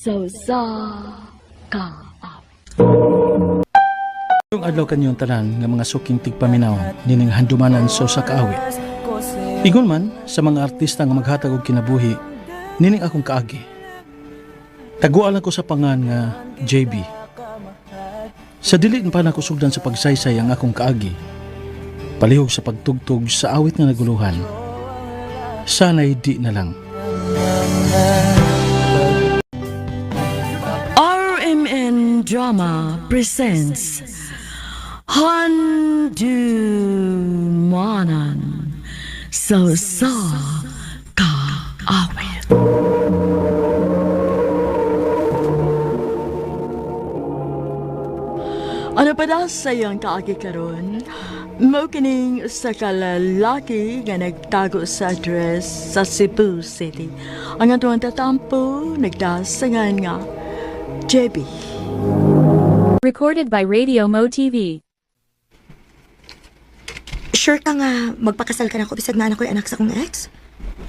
Sa usa ka awit. Yung adlaw kanyong tanan nga mga suking tigpaminaw nining handumanan sa usa ka awit. Ingon man sa mga artista nga maghatag og kinabuhi nining akong kaagi. Taguan ako sa pangan nga JB. Sa dili pa nako sugdan sa pagsaysay ang akong kaagi. Palihog sa pagtugtog sa awit nga naguluhan. Sana'y di na lang. RMN Drama presents Handumanan sa usa ka awit. Ano pa daw sa iyong kaagi karon? Mao kining usa ka lalaki nga nagtago sa address sa Cebu City. Ang atong tatampo nagdasangan nga JB. Recorded by Radio Mo TV. Sure ka nga magpakasal ka na ako bisag na anak ko'y anak sa akong ex?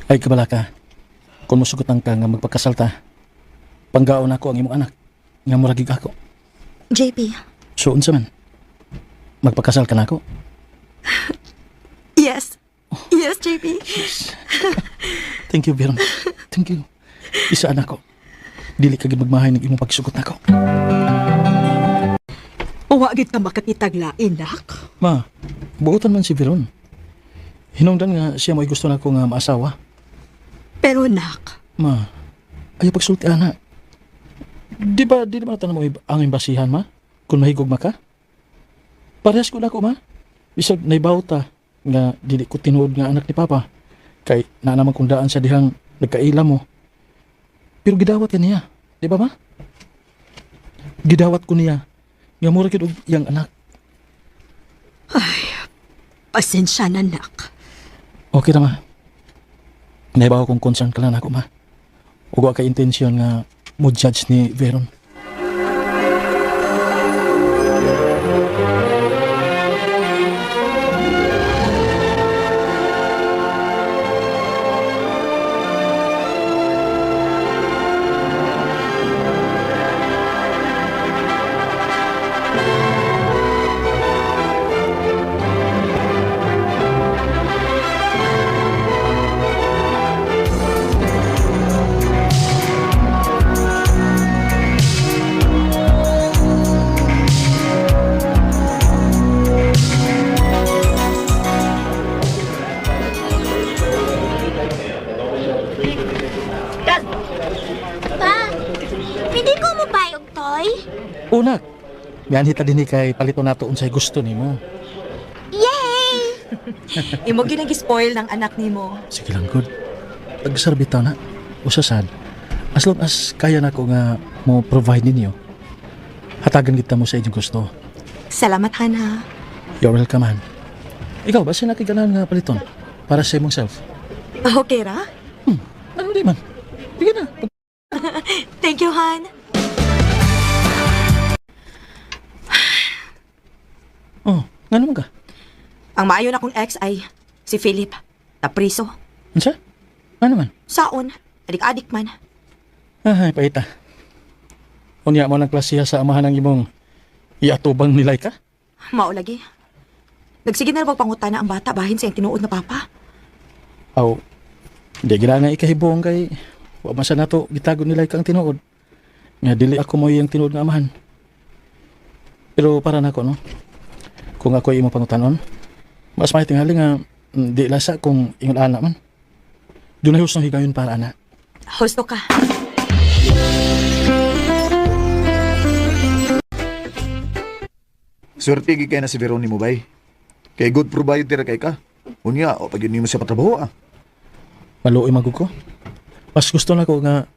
Ay kabala ka. Kung musugotan ka nga magpakasal ta, panggaon ako ang imong anak nga muragig ako. JP. So unsa man? Magpakasal ka na ako? Yes. Yes, JP. Thank you, Veron. Thank you. Isa anak ko. Dili ka gid magmahay ng imong pagsugot nako. Wa gid ka makakitag lain, nak. Ma, buotan man si Veron. Hinungdan nga siya mo'y gusto nako nga maasawa. Pero nak, Ma, ayaw pagsulti ana. Di ba, di ba na mo ang imbasihan, ma? Kung mahigog ma ka? Parehas ko na ako, ma. Bisag naibaw ta nga dili ko tinuod nga anak ni Papa. Kay naa naman kung daan sa dihang nagkaila mo. Pero gidawat ka niya. Di ba, ma? Gidawat ko niya. Nga mura gyud og iyang anak. Pasensya na, nak. Okay ra, ma. Naibaw kong concern ka lang ako, ma. Ug wa kay intensyon nga mo judge ni Veron. Pa, pwede ko mo bayog toy? Unak, mianhi ta dinhi kay palito nato unsay gusto nimo. Yay! Imo ginag-spoil ng anak nimo. Sige lang, good. Pagsarbita na. Usa sad. As long as kaya nako nga mo provide ninyo, hatagan kita mo sa inyong gusto. Salamat, Hana. You're welcome, han. Ikaw, ba sila kay ganahan nga paliton para sa imong self? Okay ra? Ano di man? Sige na. Thank you, Han. Oh, nga naman ka? Ang maayo na kong ex ay si Philip. Napriso. Unsa? Nga naman? Saon. Adik-adik man. Ay, paita. Unya mo ng klasiha sa amahan ng imong iatubang nilay ka? Mao lagi. Nagsige na lang pangutana ang bata bahin sa iyang tinuod na papa. Aw, di gila nga ikahibong kay wa man sa nato gitago nilay ka ang tinuod. Nga dili ako mo iyang tinuod nga amahan. Pero para nako no. Kung ako imo pangutanon, mas may tingali nga di lasa kung ingon ana man. Dunay hustong higayon para ana. Husto ka. Swerte gid kay na si Veron nimo bay. Kay good provider kay ka. Unya, o pag yun nimo siya patrabaho ah. Maluoy magug ko. Mas gusto nako nga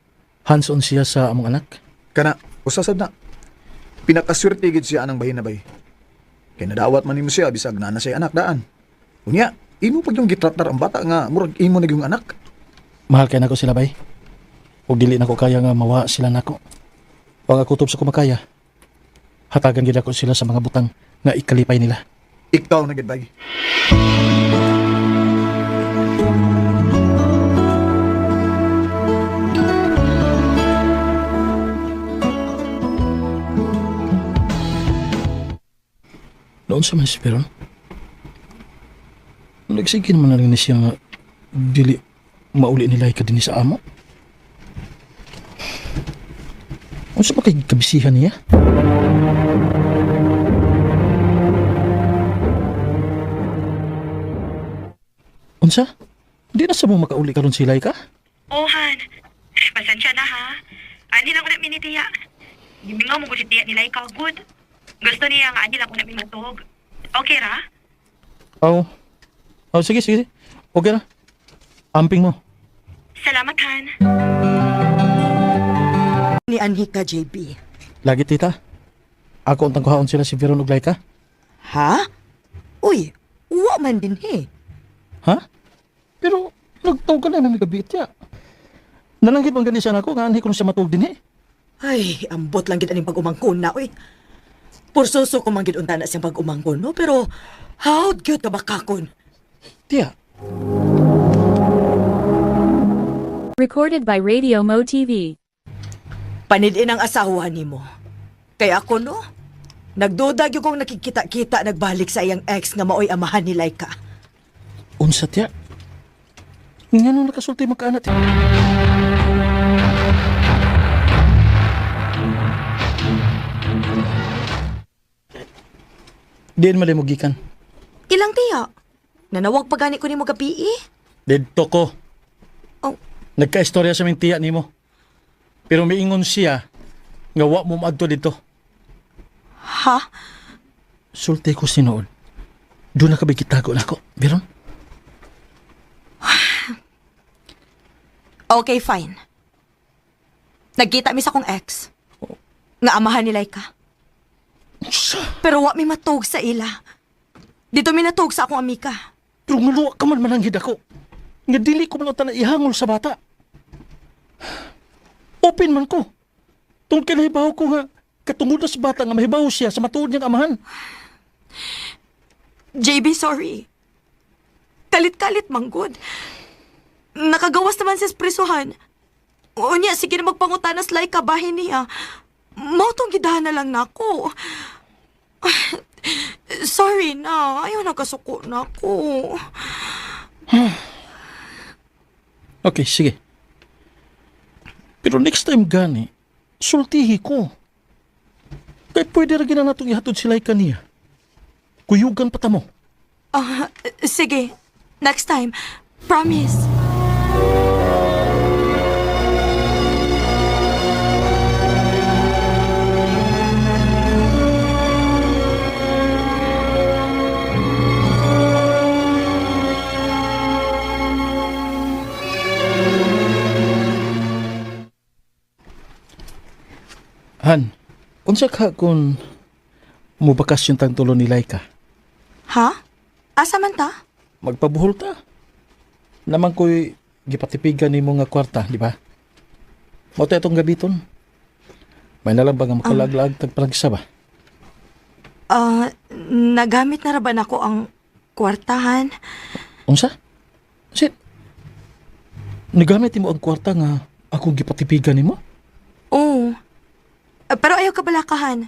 hands-on siya sa among anak. Kana, usa sad na. Pinakaswerte gid siya anang bahin na bay. Kay nadawat man nimo siya bisag naa na siya anak daan. Unya, imo pag yung gitratar ang bata nga murag imo na yung anak. Mahal kay nako sila bay. Ug dili nako kaya nga mawa sila nako. Wa nga kutob sa kumakaya. Hatagan gid ako sila sa mga butang nga ikalipay nila. Ikaw na gid bay. Unsa man si Peron? Nagsige naman na rin ni siya nga dili mauli nila ka din sa amo. Unsa ba kay kabisihan niya? Unsa? Di na sa mo makauli karon si Laika? Ohan, pasensya na ha. Ani lang ko na minitiya. Gimingaw mo ko si tiya nila ikaw, good. Gusto niya nga ani lang ko na minatog. Okay ra? Oo. Oh, sige, sige. Okay na. Amping mo. Salamat, Han. Ni Anhika, JB. Lagi, tita. Ako ang tangkuhaon sila si Veron ug Laika. Ha? Uy, uwa man din he. Ha? Pero nagtaw ka na may gabi tiya. Nalanggit bang gani siya nako nga anhi ko na siya matuog din eh. Ay, ambot lang gid aning pag-umangkon na, uy. Pursoso ko man gid unta na siyang pag-umangkon, no? Pero, how cute ka bakakon? Tiya, Recorded by Radio Mo TV. Panidin ang asawa nimo. Kaya ako, no? Nagduda gyud kong nakikita-kita nagbalik sa iyang ex nga maoy amahan ni Laika. unsa tiya? Ngano nakasulti magkaana tiya? Diin malay mo gikan. Ilang tiya? Nanawag pa gani ko nimo gabi eh. Didto ko. Oh. Nagka-istorya sa ming tiya nimo. Pero miingon siya nga wa mo maadto dito. Ha? Sulti ko sinuod. Doon na kabay kitago na ako. Biron? Okay, fine. Nagkita mi sa akong ex. Nga amahan ni Laika. Unsa? Pero wa mi matug sa ila. Dito mi natug sa akong amika. Pero nga luwa ka man mananghid ako. Nga dili ko man utan na ihangol sa bata. Open man ko. Tungkol kay nahibaw ko nga katungod na sa bata nga mahibaw siya sa matuod niyang amahan. JB, sorry. Kalit-kalit manggod. Nakagawas naman sa espresohan. Unya, sige na magpangutanas Laika bahin niya. Mao tong gidahan na lang nako. Sorry na. Ayaw nakasuko na ako. Okay, sige. Pero next time gani, sultihi ko. Kay pwede ra gina natong ihatod sila kaniya. Kuyugan pa ta mo. Ah, sige. Next time. Promise. Han, unsa ka kung mubakasyon tang tulo ni Laika? Ha? Asa man ta? Magpabuhol ta. Naman ko'y gipatipigan nimo nga kwarta, di ba? Mao ta itong gabiton. May nalang ba nga makalaglag tag prangsa ba? Ah, nagamit na ra ba nako ang kwartahan? Unsa? Sit. Nagamit nimo ang kwarta nga akong gipatipigan nimo? Oo. Ah, pero ayaw ka balakahan.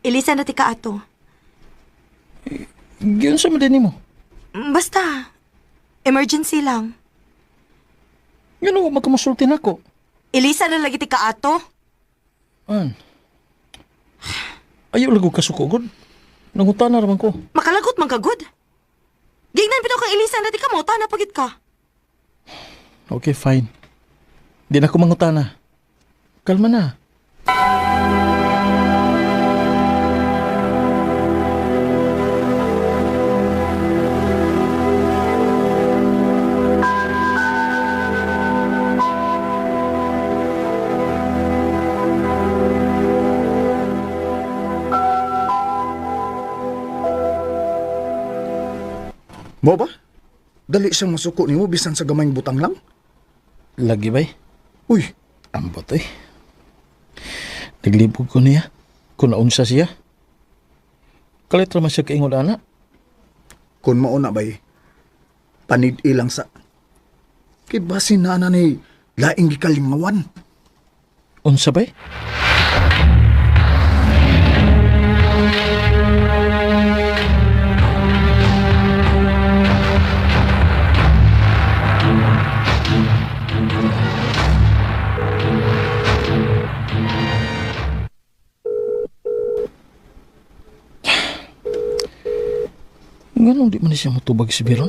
Elisa na ti ka ato. Giunsa man din nimo? Basta, emergency lang. Ngano wa magkamusulti nako? Elisa na lagi ti ka ato. An. Ayaw lago kasuko gud. Nangutana ra man ko. Makalagot man ka gud. Gignan bitaw kang Elisa na ti ka mo, na pagit ka. Okay, fine. Di na ko mangutana. Kalma na. Mo ba? Dali siyang masuko nimo bisan sa gamayng butang lang. Lagi bay. Uy, Ambot eh. Naglibog ko niya. Kung naunsa siya. Kalit ra man siya kaingon ana. kun mao na bay. Panid ilang sa. Kay basin na ana ni laing gikalingawan. Unsa bay? Di man ni siya motubag si Biron.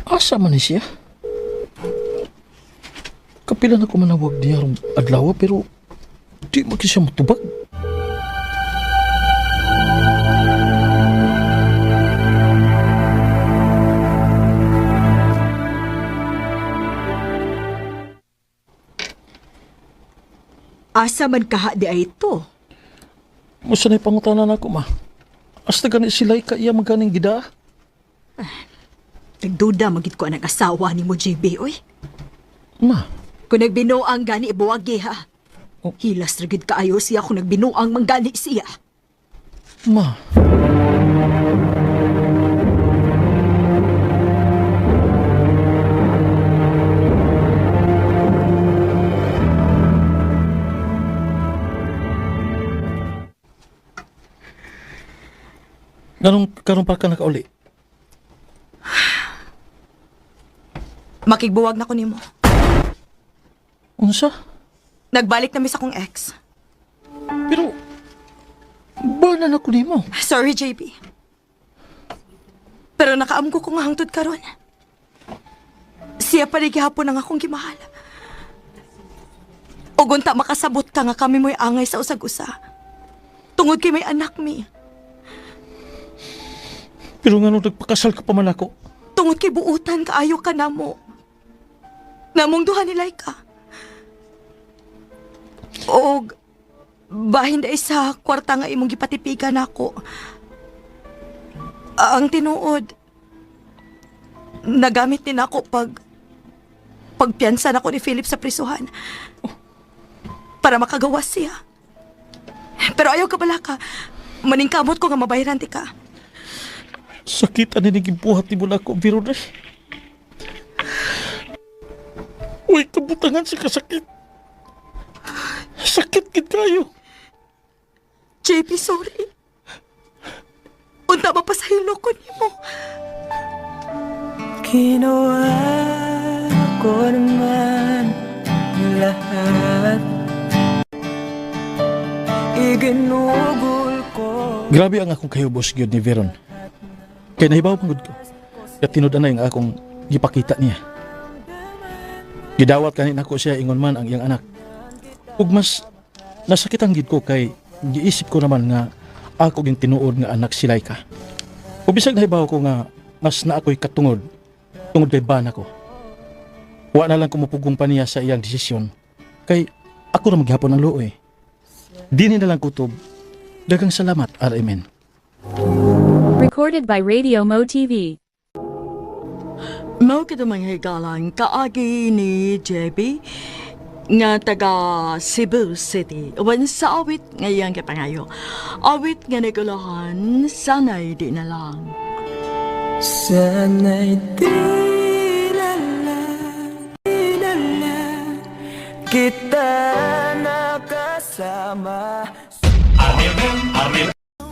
Asa man ni siya? Kapila na ko manawag niya rong adlaw pero di man siya motubag. Asa man kaha di ay ito? Musa na pangutanan ako ma. Asta gani sila ka iya maganing gida. Nagduda magid ko ang asawa ni mo, JB, oy. Ma, Kung nagbinuang gani ibuwagi ha. Oh. Hilas ra gid kaayo siya kung nagbinuang manggani siya. ma. Ganong karon pa ka nakauli. Makigbuwag na ko nimo. Unsa? Nagbalik na mi sa akong ex. Pero bana na ko nimo. Sorry, JB. Pero nakaamgo ko nga hangtod karon. Siya pa gihapon ang akong gimahal. Ug unta makasabot ka nga kami mo'y angay sa usag-usa. Tungod kay may anak mi. Pero ngano nagpakasal ka pa man ako? Tungod kay buutan kaayo ka namo. Namong duha ni Laika. Og bahin dai sa kwarta nga imong gipatipigan nako. Ang tinuod nagamit ni nako pag pagpiyansa nako ni Philip sa prisuhan. Para makagawas siya. Pero ayaw ka bala ka. Maningkamot ko nga mabayaran ti ka. Sakit ani ni gibuhat nimo nako, Biro na. Uy, kabutangan sa kasakit. Sakit gid kayo. JP, sorry. Unta mapasaylo ko nimo. Kinuha ko naman lahat. Iginugol ko. Grabe ang akong kahubos gyud ni Veron. Kay nahibaw man gud ko. Kaya tinud anay ang akong gipakita niya. Gidawat kanin ako siya ingon man ang iyang anak. Ug mas nasakitan gid ko kay giisip ko naman nga ako ging tinuod nga anak si Laika. Ug bisag nahibaw ko nga mas na ako'y katungod tungod kay bana ko. Wa na lang kumupugong pa niya sa iyang desisyon kay ako ra maghapon ang luoy. Dini na lang kutob. Daghang salamat, RMN. Recorded by Radio Mo TV. Mao kito mga higalan kaagi ni JB nga taga Cebu City. Uban sa awit nga iyang kapangayo. Awit nga nagulahan, sana'y di na lang. Sana'y di na lang, di na lang kita nakasama.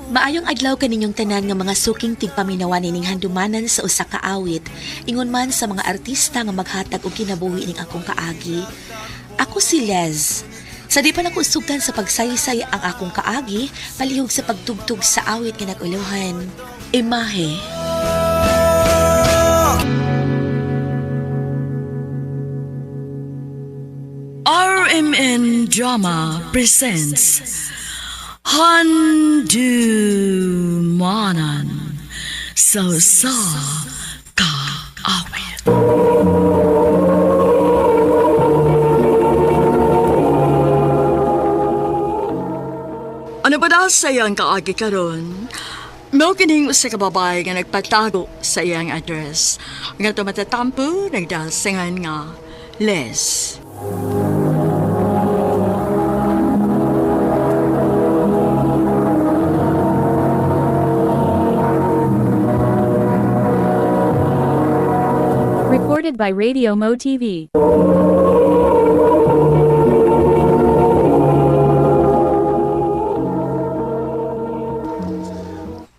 Maayong adlaw kaninyong tanan nga mga suking tigpaminawan ining handumanan sa usa ka awit, ingon man sa mga artista nga maghatag og kinabuhi ning akong kaagi. Ako si Les. Sa di pa nako sugdan sa pagsaysay ang akong kaagi, palihog sa pagtugtog sa awit nga nag-uluhan. Imahe. RMN Drama presents Handumanan sa sa kaawit. Ano ba daw sa iyang kaagi karon? Mao kining usa ka babae nga nagpatago sa iyang address. Nga tumatatampo nagdasingan nga Les. Recorded by Radio Mo TV.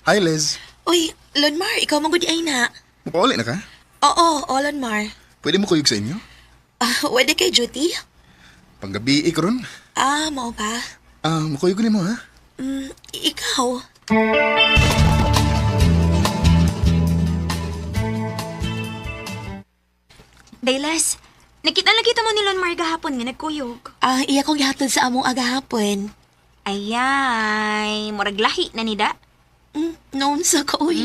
Hi, Liz. Uy, Lonmar, ikaw man gud ay na. Mukauli na ka? Oo, oh, Lonmar. Pwede mo kuyog sa inyo? Ah, wede kay duty? Panggabi ko ron. Ah, mao ba? Ah, mukuyog ko nimo ha? Ikaw. Dayles, nakita na kita mo ni Lonmar gahapon nga nagkuyog. Ah, iya kong gihatod sa among agahapon. Ayay, murag lahi na nida. Noon sa ka, uy.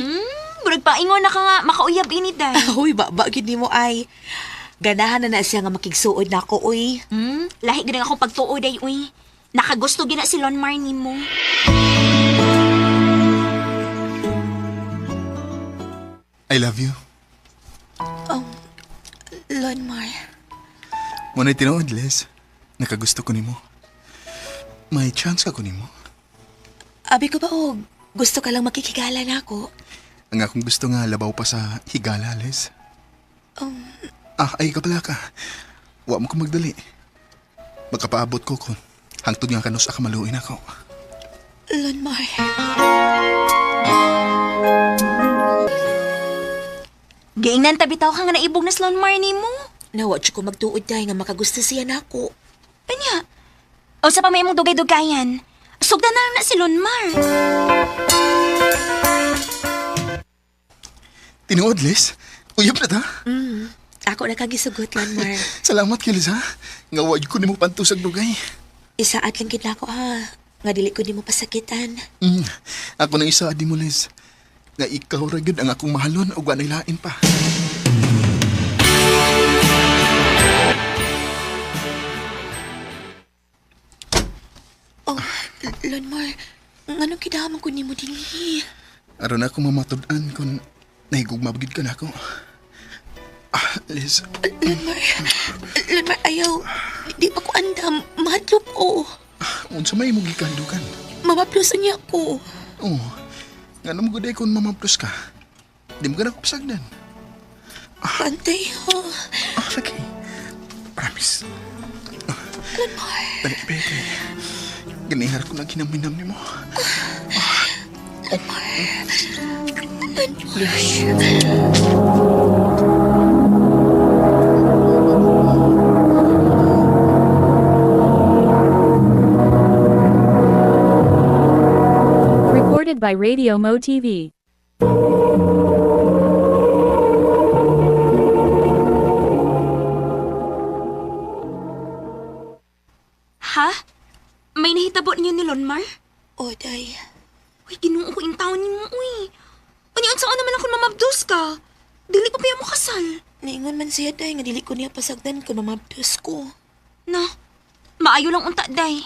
Murag paingon na ka nga, makauyab ini day. Uy, ba, gid nimo ay. Ganahan na na siya nga makigsuod na ako, uy. Lahi gid ang akong pagtuo day, uy. Nakagusto gina si Lonmar nimo. I love you. Lonmar. Muna tinuod, Liz. Nakagusto ko nimo. May chance ka ko nimo. Abi ko ba, og gusto ka lang makikigala na ako? Ang akong gusto nga labaw pa sa higala, Liz. Ay ka pala ka. Wa mo ko magdali. Magkapaabot ko kon hangtod nga kanus ka maluin ako. Lonmar. Giingnan ta bitaw ka nga naibog na si Lonmar nimo. Nawa, ko magtuod day nga makagusto siya nako. Kanya, o sa pa may imong dugay-dugayan. Sugdan na lang na si Lonmar. Tinuod, Liz. Uyab na ta. Ako na kagisugot, Lonmar. Salamat kay Liz, ha? Nga wa ko nimo pantusag dugay. Isaat lang gid nako ha. Nga dili ko nimo pasakitan. Ako nang isa di mo, Liz. Nga ikaw ra gyud ang akong mahalon ug wa lain pa. Oh, Lonmar, nganong kidaman ko nimo dinhi? Aron ako mamatud-an kung nahigugma ba gyud ka nako. Ah, Liz, Lonmar, Lonmar, ayaw. Di pa ko andam. Mahadlok ko. unsa may imong gikandukan? Mamaplusan niya ko. Oh, nga mo gud kung mamaplos ka. Di mo ka na kupsagdan. Pantay, ha? Ah, lagi. Promise. Lonmar. Dali, beke. Ganihar ko na ginaminam ni mo. Recorded by Radio Mo TV. Ha? May nahitabo ninyo ni Lonmar? Oh, day. Uy, ginoo ko in taon nimo, uy. Unya, unsa naman ako mamabdos ka? Dili pa pa mo kasal. Niingon man siya, day, nga dili ko niya pasagdan kung mamabdos ko. Na, maayo lang unta, day.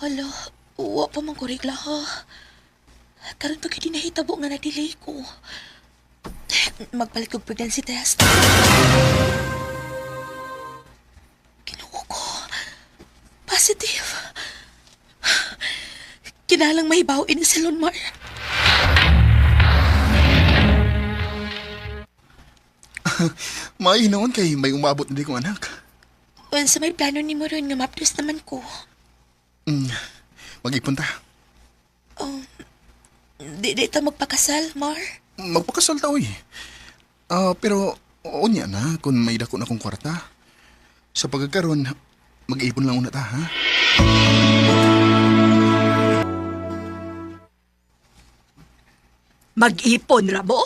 Hala, wa pa man ko regla, ha? Karon pa gyud nahitabo nga na-delay ko. Magpalit kog pregnancy test. Ginoo ko. Positive. Kinalang mahibaw ini si Lonmar. May noon kay may umabot na di kong anak. Unsa may plano nimo ron nga mapdos naman ko. Mag-ipon ta. Di ta magpakasal, Mar. Magpakasal ta, uy. Ah, pero unya na kung may dako na kong kwarta. Sa pagkakaroon, mag-ipon lang una ta, ha? Mag-ipon ra mo?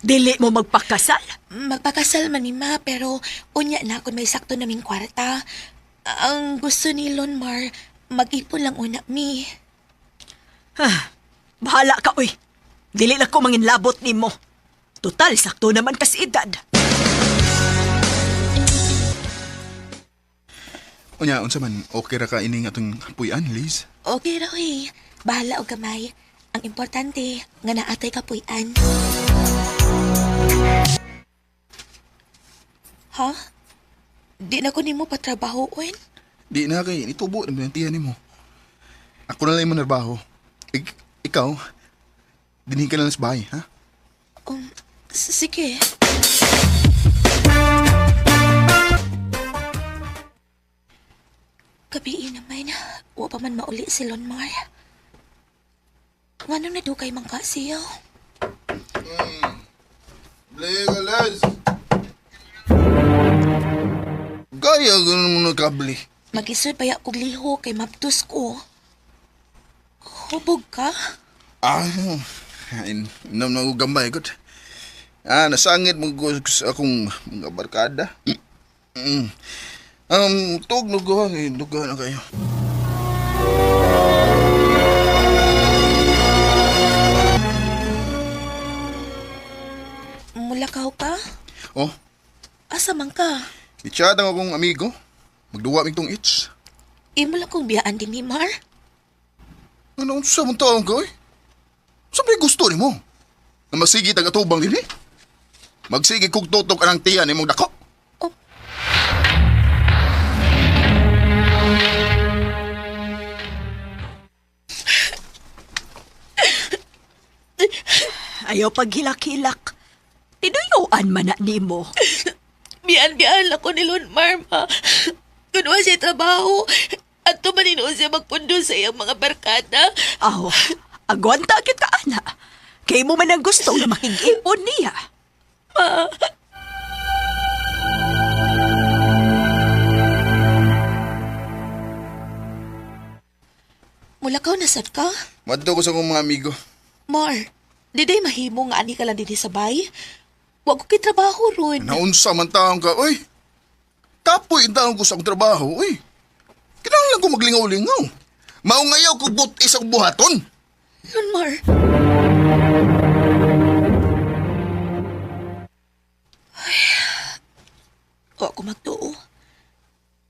Dili mo magpakasal? Magpakasal man ni Ma, pero unya na kung may sakto naming kwarta. Ang gusto ni Lonmar, mag-ipon lang una mi. Bahala ka, uy. Dili na ko manginlabot nimo. Total, sakto naman kasi edad. Unya, unsa man, okay ra ka ining atong puy-an, Liz? Okay ra eh. Bahala og gamay. Ang importante, nga naatay kapuy-an. Ha? Di na ko nimo patrabahoon? Di na kay nitubo na binantihan nimo. Ako na lang yung manarbaho. Ikaw, dinhin ka na lang sa bahay, ha? Sige. Gabi naman, wa pa man mauli si Lonmar. Nganong nadugay man ka siya? Bli ka, Liz. Gaya ganun mo na kabli. Mag-isod baya kog liho kay maptus ko. Hubog ka? Ah, Inom na ko gambay, good. Ah, nasangit mo ko sa akong mga barkada. Mm. Tug no ko, duga na kayo. Mulakaw ka? Oh, Asa man ka? i-chat ang akong amigo. Magduwa mig tong itch. Imo lang kong biyaan din ni Mar. Ano unsa man taong ka, oy? Sa may gusto nimo? Na masigi tag atubang dinhi? Magsige kog tutok anang tiyan nimong dako. Oh. Ayaw paghilak-hilak. Tinuyuan man na nimo. Biyaan-biyaan ako ni Lonmar, ma. Kunwa siya trabaho. At tumaninoon siya magpundo sa iyang mga barkada. Aw, agwanta kita ana. Kay mo man ang gusto nga makig-ipon niya. Mulakaw na sad ka? Madto ko sa akong mga amigo. Mar, di day mahimo nga ani ka lang dinhi sa bay. Wa ko kay trabaho ron. Naunsa man taong ka, oy. Kapoy ang taong ko sa akong trabaho, oy. Kinahanglan ko maglingaw-lingaw. Mao ngayaw ko but isang buhaton. Lonmar. Ay, wa ko magtuo.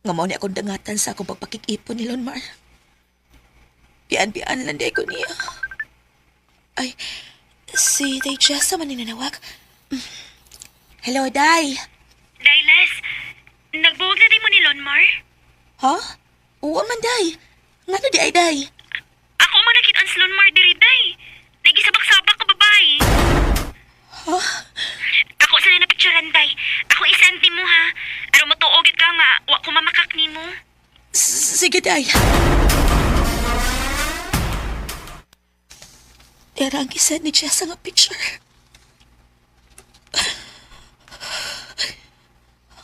Nga mao ni akong dangatan sa akong pagpakikipon ni Lonmar. Pian-pian lang di ko niya. Ay, si Day Jessa man ni nanawag. Hello, Day. Dailes, nagbuwag na din mo ni Lonmar? Ha? Oo man, Day. Ngano di ay, Day? Ako man nakita ang Lonmar diri, Day. Nagisabak-sabak ka babae. Ha? Ako sa na picturean, Day. Ako isend nimo ha. Aron matuo gid ka nga wa ko mamakak nimo. Sige, Day. Tera ang gisend ni Jessa nga picture.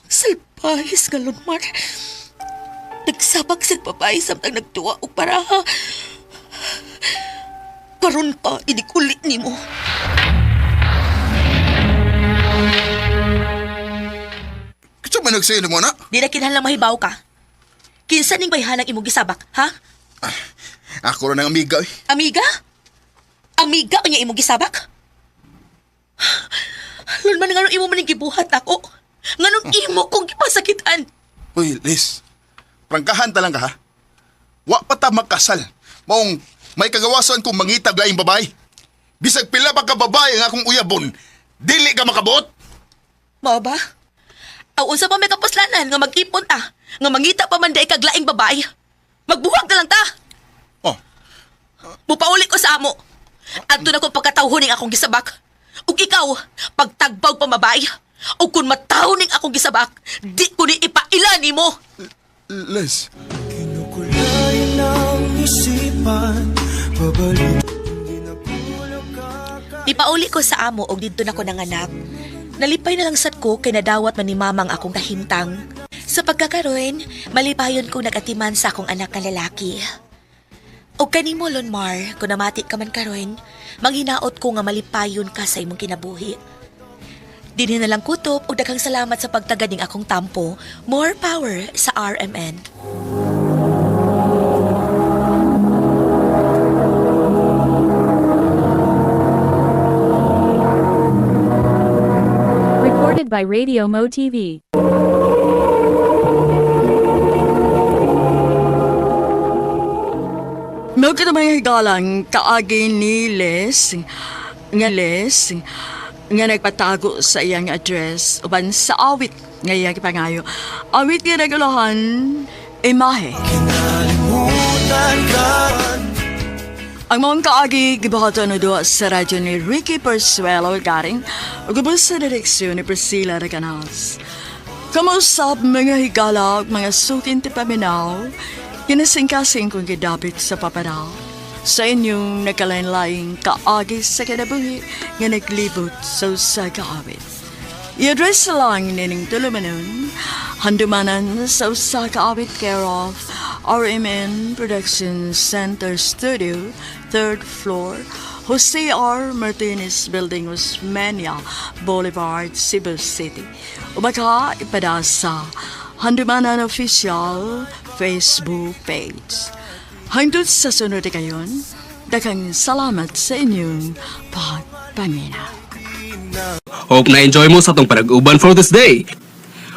Ang salbahis nga Lonmar. Nagsabak sa babae samtang nagtuwa og paraha. Karon pa, inikulit nimo. Kinsa man nagsayo nimo na? Di na kinahanglang mahibaw ka. Kinsa ning bayhanang imong gisabak, ha? Ako ra ng amiga, oy. Amiga? Amiga kanya imong gisabak? Lon man nganong imo man ning gibuhat ako. Nganong imo kong gipasakitan. Uy, Liz. Prangkahan ta lang ka, ha? Wa pa ta magkasal. Maong may kagawasan kung mangitag laing babae. Bisag pila pa ka babae nga akong uyabon, dili ka makabuot. Mao ba? Aw unsa pa may kapuslanan nga mag-ipon ta, nga mangita pa man day kag laing babae. Magbuhag na lang ta. Oh, Mupauli ko sa amo. Adto na kong pagkatawhon ning akong gisabak. Ug ikaw, pagtagbaw pa babae. Ug kun mataw ning akong gisabak, di ko ni ipaila nimo. Liz. Kinukulay ng isipan Pabalik Nipauli ko sa amo og didto na ko nanganak. Nalipay na lang sad ko kay nadawat man ni mamang akong kahimtang. Sa pagkakaroon, malipayon kong nagatiman sa akong anak nga lalaki. Og kanimo Lonmar, kung namati ka man karon, manghinaot ko nga malipayon ka sa imong kinabuhi. Dinhi na lang kutob og daghang salamat sa pagtagad ning akong tampo. More power sa RMN. Recorded by Radio Mo TV. Mao kita mga higalang kaagi ni Les nga Les nga nagpatago sa iyang address uban sa awit nga iyang gipangayo. Awit nga naguluhan, imahe. Kinalimutan ka. Ang mga kaagi gibuhaton na duha sa radyo ni Ricky Persuelo Garing ug ubos sa direksyon ni Priscilla Recanals. Kamusap mga higala ug mga sukin ti paminaw, kinasingkasing kong gidapit sa papanaw. Sa inyong nagkalain-laing kaagi sa kinabuhi nga naglibot sa usa ka awit. I-address lang nining tulumanon, handumanan sa usa ka awit care of RMN Production Center Studio, third floor, Jose R. Martinez Building, Osmeña Boulevard, Cebu City. O baka ipada sa Handumanan Official Facebook page. Hangtod sa sunod kayon, daghang salamat sa inyong pagpaminaw. Hope na enjoy mo sa atong panag-uban for this day.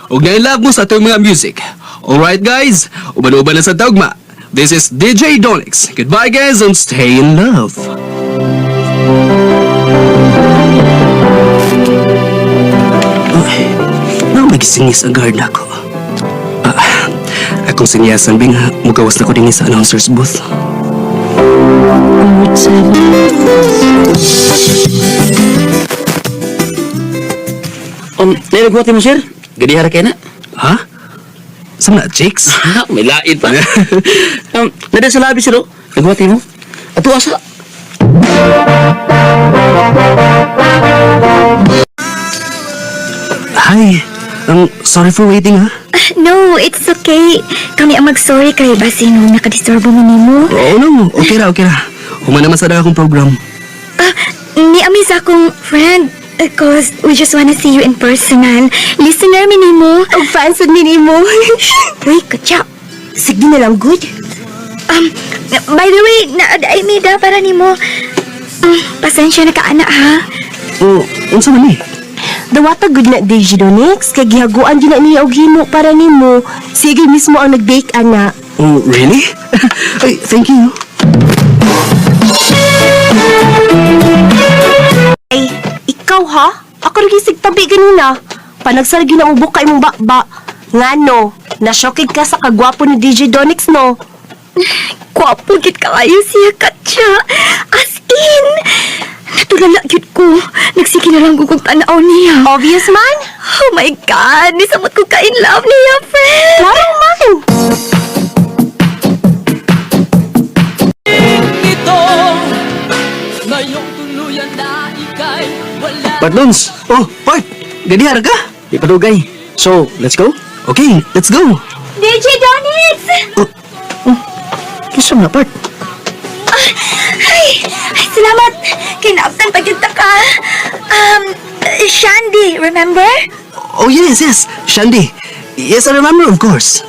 Ug na love mo sa atong mga music. Alright guys, uban-uban na sa dogma. This is DJ Donix. Goodbye guys and stay in love. Ay, na magisingis ang guard nako. Ah, akong sinyasan bing mugawas na ko dinhi sa announcer's booth. Nilagwati mo, sir? Gadihara kay na? Ha? Sa mga chicks? May lain pa. Nada sa labi, sir, oh. Nagwati mo? Ato asa? Hi. Sorry for waiting, ha? No, it's okay. Kami ang mag-sorry kay basin nung nakadisturbo mo nimo. Oo, no. Okay ra, okay ra. Human naman sa akong program. Ah, ni ami sa akong friend. Cause we just wanna see you in personal. Listener mi nimo. Og fans mi nimo. Uy, katya. Sige na lang, good. By the way, naad ay mi da para nimo. Pasensya na ka ana ha. Oh, unsa man ni? Dawata gud na DJ Donix kay gihaguan gyud na niya og himo para nimo. Sige mismo ang nag-bake ana. Oh, really? Ay, thank you. Ay, ikaw ha? Ako rin gisig tabi ganina. Panagsal gyud na ubok kay imong bakba. Ngano, nasyokid ka sa kagwapo ni DJ Donix no. Gwapo gid kaayo siya, Katya. As in, natulala gyud ko. Nagsige na lang ko kung tanaw niya. Obvious man. Oh my God! Nisamot ko ka in love niya, friend! Klaro man. Partners! Oh, part! Gadihara ka? Di padugay. So, let's go? Okay, let's go. DJ Donix! Kisa na, part. Ay, ay, salamat! Kinaabtan pa gyud ta ka. Shandy, remember? Oh, yes, yes. Shandy. Yes, I remember, of course.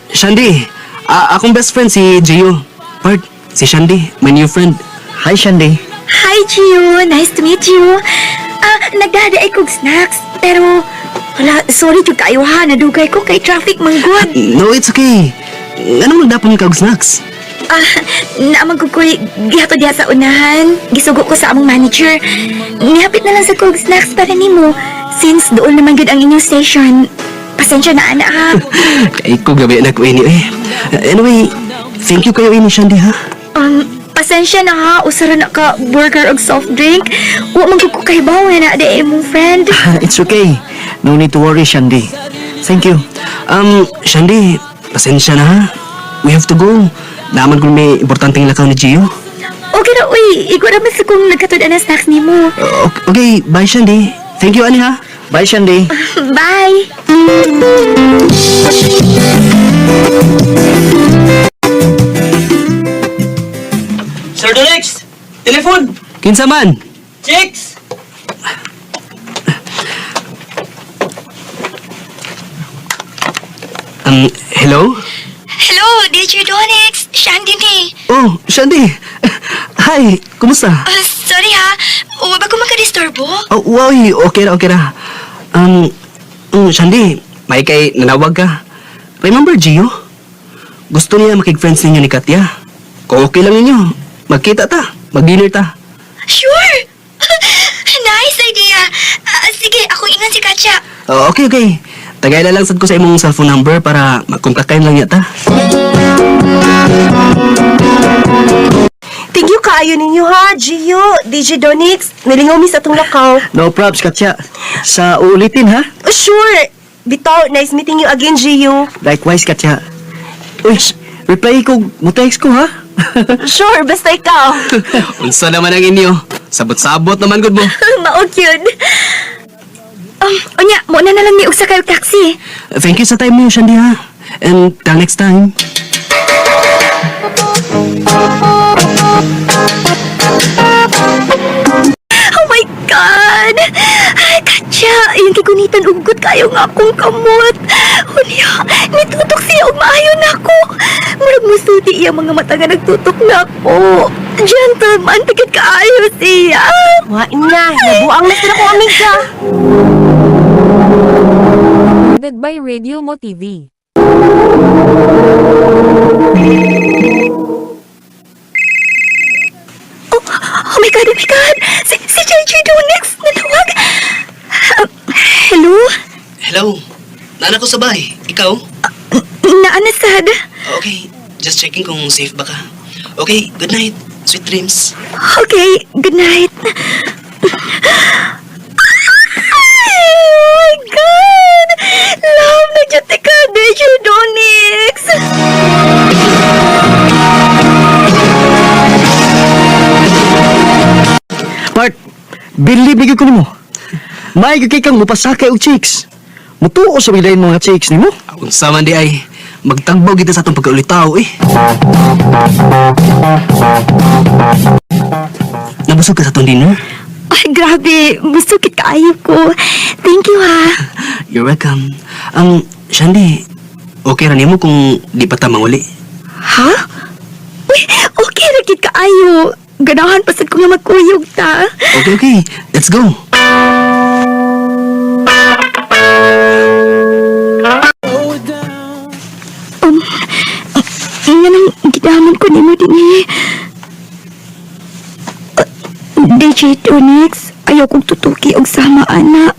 Shandy, akong best friend si Gio. Part, si Shandy, my new friend. Hi, Shandy. Hi, Gio. Nice to meet you. Ah, nagdada ay kog snacks, pero wala, sorry jud kaayo ha, nadugay ko kay traffic man gud. No, it's okay. Anong nagdapon ka og snacks? Ah, naamang ko ko'y gihato diha sa unahan. Gisugo ko sa among manager. Nihapit na lang sa kog snacks para nimo. Since doon naman gud ang inyong station. Pasensya na ana ha. Kay ko gabi na ko ini eh. Anyway, thank you kayo ini Shandy ha. Pasensya na ha. Usara na ka burger og soft drink. Wa man gud ko kahibaw nga naa di imong friend. It's okay. No need to worry, Shandy. Thank you. Shandy, pasensya na ha. We have to go. Naaman ko may importanteng lakaw ni Gio. Okay ra uy, igwa ra man sa kung nagkatud na snacks nimo. Okay, bye Shandy. Thank you ani ha. Bye, Shandy. Bye. Sir Donix! Telefon! Kinsa man? Chicks! Hello? Hello, DJ Donix. Shandy ni. Oh, Shandy. Hi, kumusta? Ah, sorry ha. Wa ba ko makadisturbo? Oh, wow, okay ra, okay ra. Shandy, may kay nanawag ka. Remember Gio? Gusto niya makig-friends ninyo ni Katya. Kung okay lang ninyo, magkita ta, mag-dinner ta. Sure! Nice idea! Ah, sige, ako ingon si Katya. Oh, okay, okay. Tagay lang sad ko sa imong cellphone number para magkontaktayin lang niya ta. Thank you kaayo ninyo ha, Gio, DJ Donix. Nilingaw mi sa atong lakaw. No props, Katya. Sa uulitin, ha? Oh, sure. Bitaw, nice meeting you again, Gio. Likewise, Katya. Uy, reply ko, mo-text ko, ha? Sure, basta ikaw. Unsa naman ang inyo? Sabot-sabot naman gud mo. Mao cute. Unya, mo na na lang ni og sakay og taxi. Thank you sa time niyo, Shandy ha. And till next time. kayo nga akong kamot. Unya, nitutok siya og maayo nako. Murag musulti iya mga mata nga nagtutok nako. Gentleman, pagkat kaayo siya. Wa na, nabuang na sila kong amiga. Recorded by Radio Mo TV. Oh, oh my God, oh my God! Si JJ Donix, nanawag! Hello? Hello. Nana ko sa bahay. Ikaw? Naana sad? Okay. Just checking kung safe ba ka. Okay, good night. Sweet dreams. Okay, good night. Ay, oh my God! Love na dyan ka, DJ Donix! Part, believe ni ko nimo. May kay kang mupasakay og chicks. Mutuo sa bilain mga chicks nimo. Unsa man di ay magtagbaw kita sa atong pagkaulitaw eh. Nabusog ka sa atong dinner? Ay, grabe. Busukit kaayo ko. Thank you, ha. You're welcome. Ang Shandy, okay ra nimo kung di pa ta manguli. Ha? Uy, okay ra gid kaayo. Ganahan pa sad ko nga magkuyog ta. Okay, okay. Let's go. Um, nga nang gidamon ko nimo dinhi. DJ Tonix, ayaw kong tutuki og sama ana.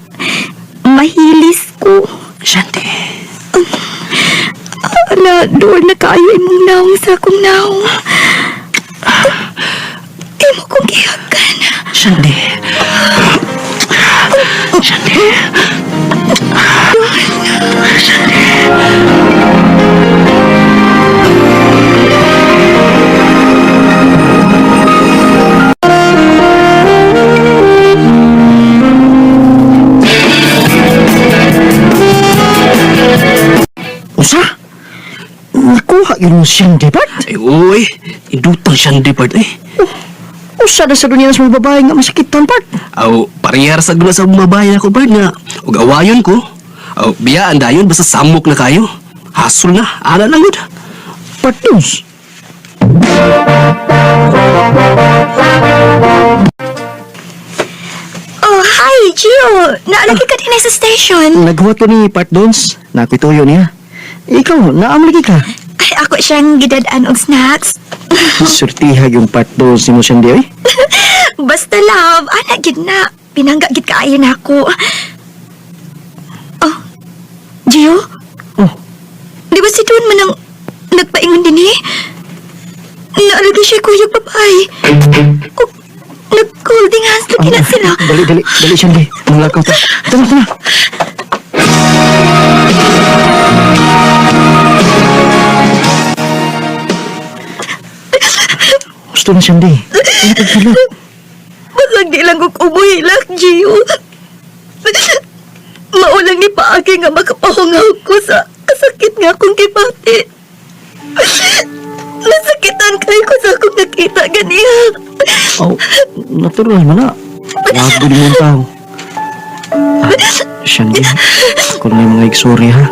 Mahilis ko. Shandy. Ala, doon na kaayo imong naong sa akong naong. Imo kong gihagan. Shandy. Shandy. Shandy. Usa? Nakuha yun mo siyang Part? Ay, uy. Indutang siyang Part eh. Usa na sa dunya sa mga babae nga masakitan, Part. Aw, parehar sa gula sa mga babae ako, Part, nga. Ug awayon ko. Aw, biyaan dayon, basta samok na kayo. Hasol na, ana lang gud. Part Dons. Oh, hi, Gio. Naalagi ka din sa station. Naghuwat ko ni Part Dons. Nakwituyo niya. Ikaw, naam lagi ka. Ay, ako siyang gidad-an og snacks. Surtiha yung Part Dons ni mo siyang di, oy. Basta love, ana gid na. Pinangga gid kaayo na ako. Oh, Gio? Oh. Di ba si Don man ang nagpaingon din eh? Naalagi siya kuya babae. Oh, nag-holding hands lagi na sila. Dali, dali, dali siyang di. Malakaw ta. Tara, tara. Gusto na siyang di. Ano paghilak? Basag di lang ko kumuhilak, Gio. Maulang ni paagi nga makapahungaw ko sa kasakit nga akong gibati. Nasakitan kayo ko sa akong nakita ganiha. Oh, natural man na. Wag mo ang tao. Ah, Shandy, kung may mga igsorry ha.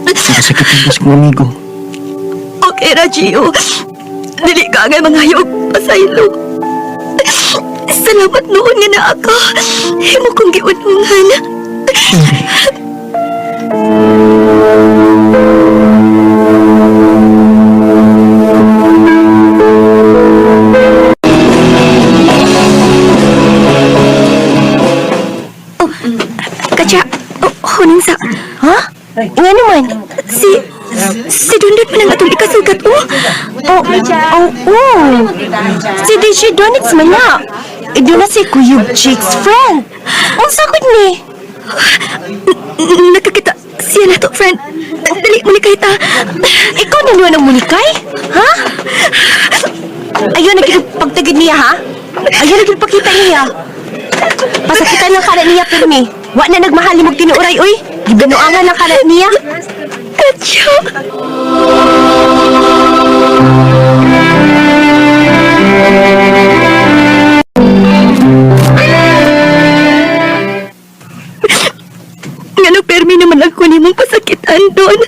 Nakasakit ang kas kong amigo. Okay ra, Gio. Dili ka nga mga hayop pasaylo. Salamat noon nga naa ka. Himo kong giunungan. Shandy. Oh, Katya, oh, huning sa... Ha? Nga naman. Si Dundun man ang atong ikasugat, oh. Oh, oh, oh. Si DJ Donix man na. Doon na si Kuyog Chick's friend. Unsa gud ni? Nakakita siya na to, friend. Dali, muli kay ta. Ikaw na naman ang munikay? Ha? Ayaw na gid pagtagid niya, ha? Ayaw na gid pakita niya. Pasakitan lang kana niya pirmi. Wa na nagmahal nimog tinuoray oy. Gibinuangan lang kana niya. Katya. Ngano permi na masakitan doon.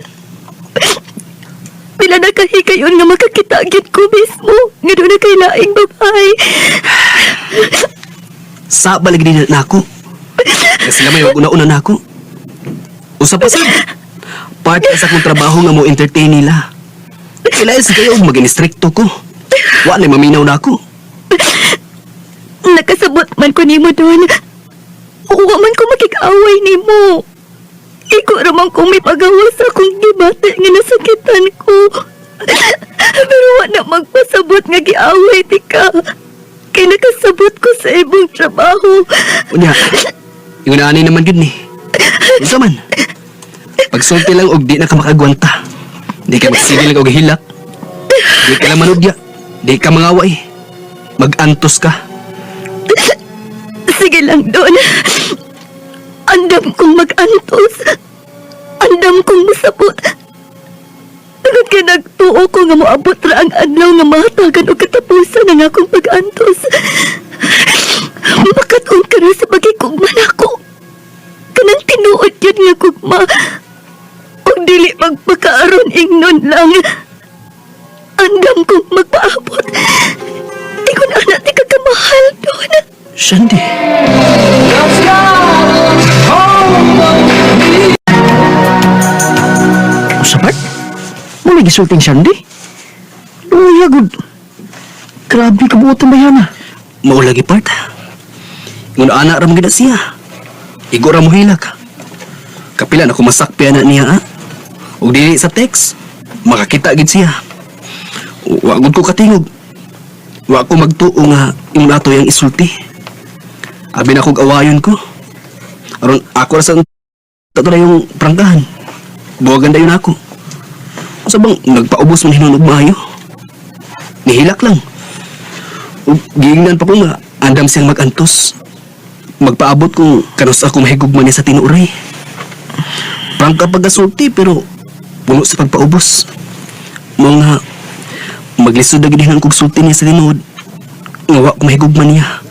Pila na kahigayon nga makakita gyud ko mismo nga doon na kay laing babae. Sa balag din na ako. Kasi sila may una-una na ako. Usa pa sad. Part sa akong trabaho nga mo entertain nila. Kailangan sa kayo maging stricto ko. Wa na maminaw na ako. Nakasabot man ko nimo doon. Wa man ko makig-away nimo. Iko ra man kung may pagawas akong gibati nga nasakitan ko. Pero wa na magpasabot nga giaway ti ka. Kay nakasabot ko sa ibong trabaho. Unya, yung naanay naman gud ni. Unsa man? Pagsulti lang og di na ka makagwanta. Di ka magsige lang og hilak. Di ka lang manudya. Di ka mangaway. Magantos ka. Sige lang doon. Andam kong mag-antos. Andam kong masabot. Tungod kay nagtuo ko nga moabot ra ang adlaw nga mahatagan og katapusan ang akong pag-antos. Makatuon ka ra sa pagkikugma nako. Kanang tinuod yun nga gugma. Og dili magpakaaron ingnon lang. Andam kong magpaabot. Ingon ana ti kakamahal doon. Shandy. Usa part? Muna gisulting Shandy? Luya gud. Grabe kabuotan ba yan ah? Mao lagi part. Ingon ana ra man gid na siya. Igo ra mo hilak. Kapila na ko masakpi ana niya ah. Ug dili sa text, makakita gid siya. Wa gud ko katingog. Wa ko magtuo nga ingon ato yang isulti. Abi na kog awayon ko. Aron ako ra sa tato na yung prangkahan. Buwagan dayon ako. Sa bang nagpaubos man hinunog maayo. Nihilak lang. Ug giingnan pa ko nga andam siyang magantos. Magpaabot kung kanus ako mahigugma niya sa tinuoray. Prangka pagkasulti pero puno sa pagpaubos. Mga maglisod na gid kog sulti niya sa tinuod. Nga wa ko mahigugma niya.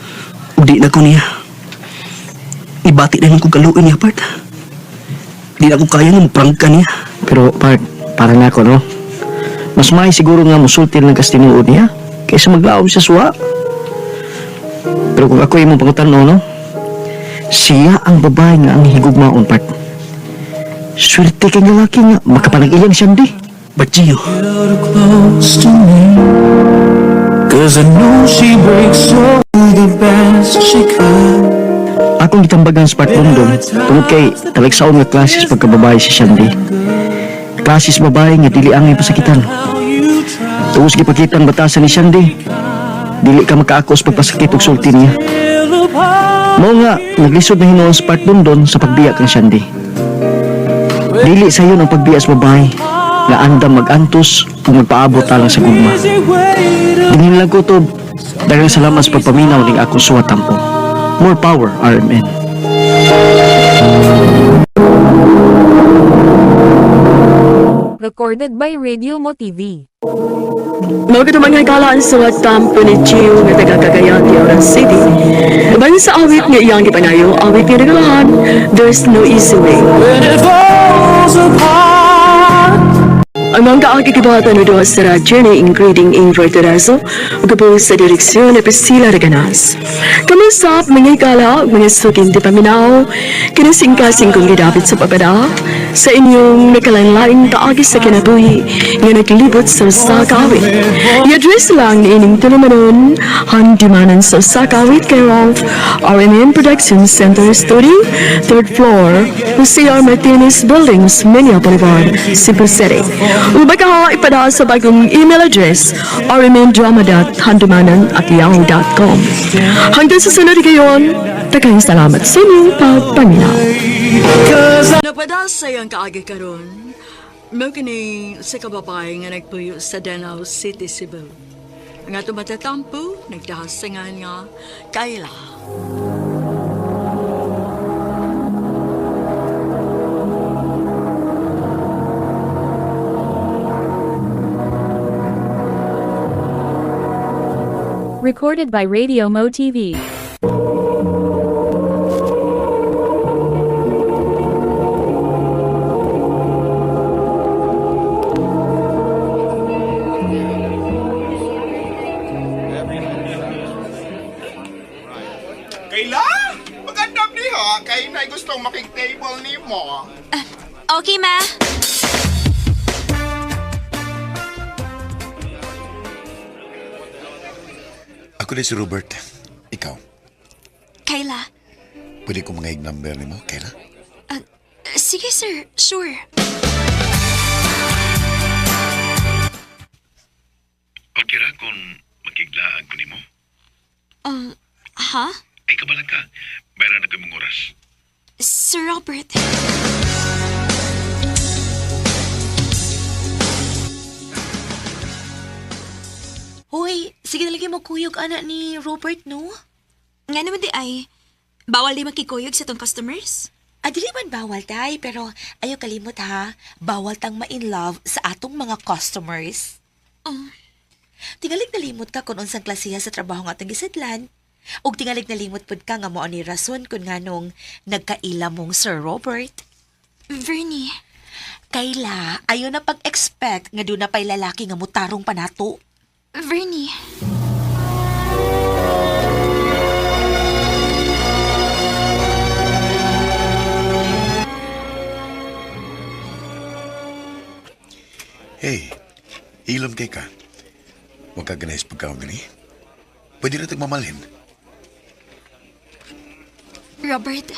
Ug di na ko niya. Ibati na kog kaluoy niya part. Di na ko kaya nga prangka niya. Pero part, para na ako no? Mas may siguro nga musulti lang kas tinuod niya kaysa maglaom siya suwa. Pero kung ako imong pangutan-on, no? Siya ang babae nga ang higugmaon part. Swerte kay nga laki nga makapanag-iyang Shandy. But Gio, Close to me, 'cause I know she breaks so the best she could. Akong gitambagan sa part London tungod kay taligsaon nga klases pagkababae si Shandy. Klases babae nga dili angay pasakitan. Tungod sa gipakitang batasan ni Shandy, dili ka makaakos pagpasakit og sulti niya. Mao nga naglisod na hinuon sa part London sa pagbiya kang Shandy. Dili sayon ang pagbiya sa babae nga andam magantos ug magpaabot alang sa gugma. Dinhin lang ko to. Daghang salamat sa pagpaminaw ning akong suwat tampo. More power, RMN. Recorded by Radio Mo TV. Mao kato mga higala ang suwat tampo ni Gio nga taga Cagayan de Oro City. Uban sa awit nga iyang gipanayo, awit nga nagalahan, There's No Easy Way. When it falls apart. Ang mga kaagi gibata no duha sa radyo ni including Ingrid Teraso ug gaboy sa direksyon ni Priscilla Reganas. Kamusap mga higala ug mga suking di paminaw, kinasingkasing kong gidapit sa papada sa inyong nakalanlaing kaagi sa kinabuhi nga naglibot sa usa ka awit. I-address lang ni ining tulumanon, handumanan sa usa ka awit kay Ralph, RMN Production Center Studio, 3rd floor, Jose R. Martinez Building, Osmeña Boulevard, Cebu City. Ubay ka ipadala sa bagong email address, rmndrama.handumanan@yahoo.com. Hanggang sa sunod gayon, daghang salamat sa inyong pagpaminaw. Napada sa iyang kaagi karon, mao kini sa kababay nga nagpuyo sa Danao City, Cebu. Ang ato matatampo, nagdahasingan nga Kayla. Recorded by Radio Mo TV. Kayla, magandang diha. Kay na gustong makig-table ni mo. Okay, ma. Ako din si Robert. Ikaw, Kayla. pwede ko mga number ni mo, Kayla? Sige, sir. Sure. Okay ra kung makiglaan ko nimo. Ha? Ay kabalan ka. Bayran na mong oras. Sir Robert. Hoy, sige na lagi mo kuyog ana ni Robert, no? Nga naman di ay, bawal di makikuyog sa tong customers? Ah, dili man bawal, tay, pero ayaw kalimot ha. Bawal tang ma-in love sa atong mga customers. Oh. Tingalig nalimot ka kung unsang klasiha sa trabaho nga atong gisidlan. Ug tingalig nalimot pud ka nga mao ni rason kung nganong nagkaila mong Sir Robert. Vernie. Kayla, ayaw na pag-expect nga doon na pa'y lalaki nga mutarong panato. Vernie. Hey, hilom kay ka. Huwag ka ganay sa pagkaon gani. Pwede na tagmamalhin. Robert.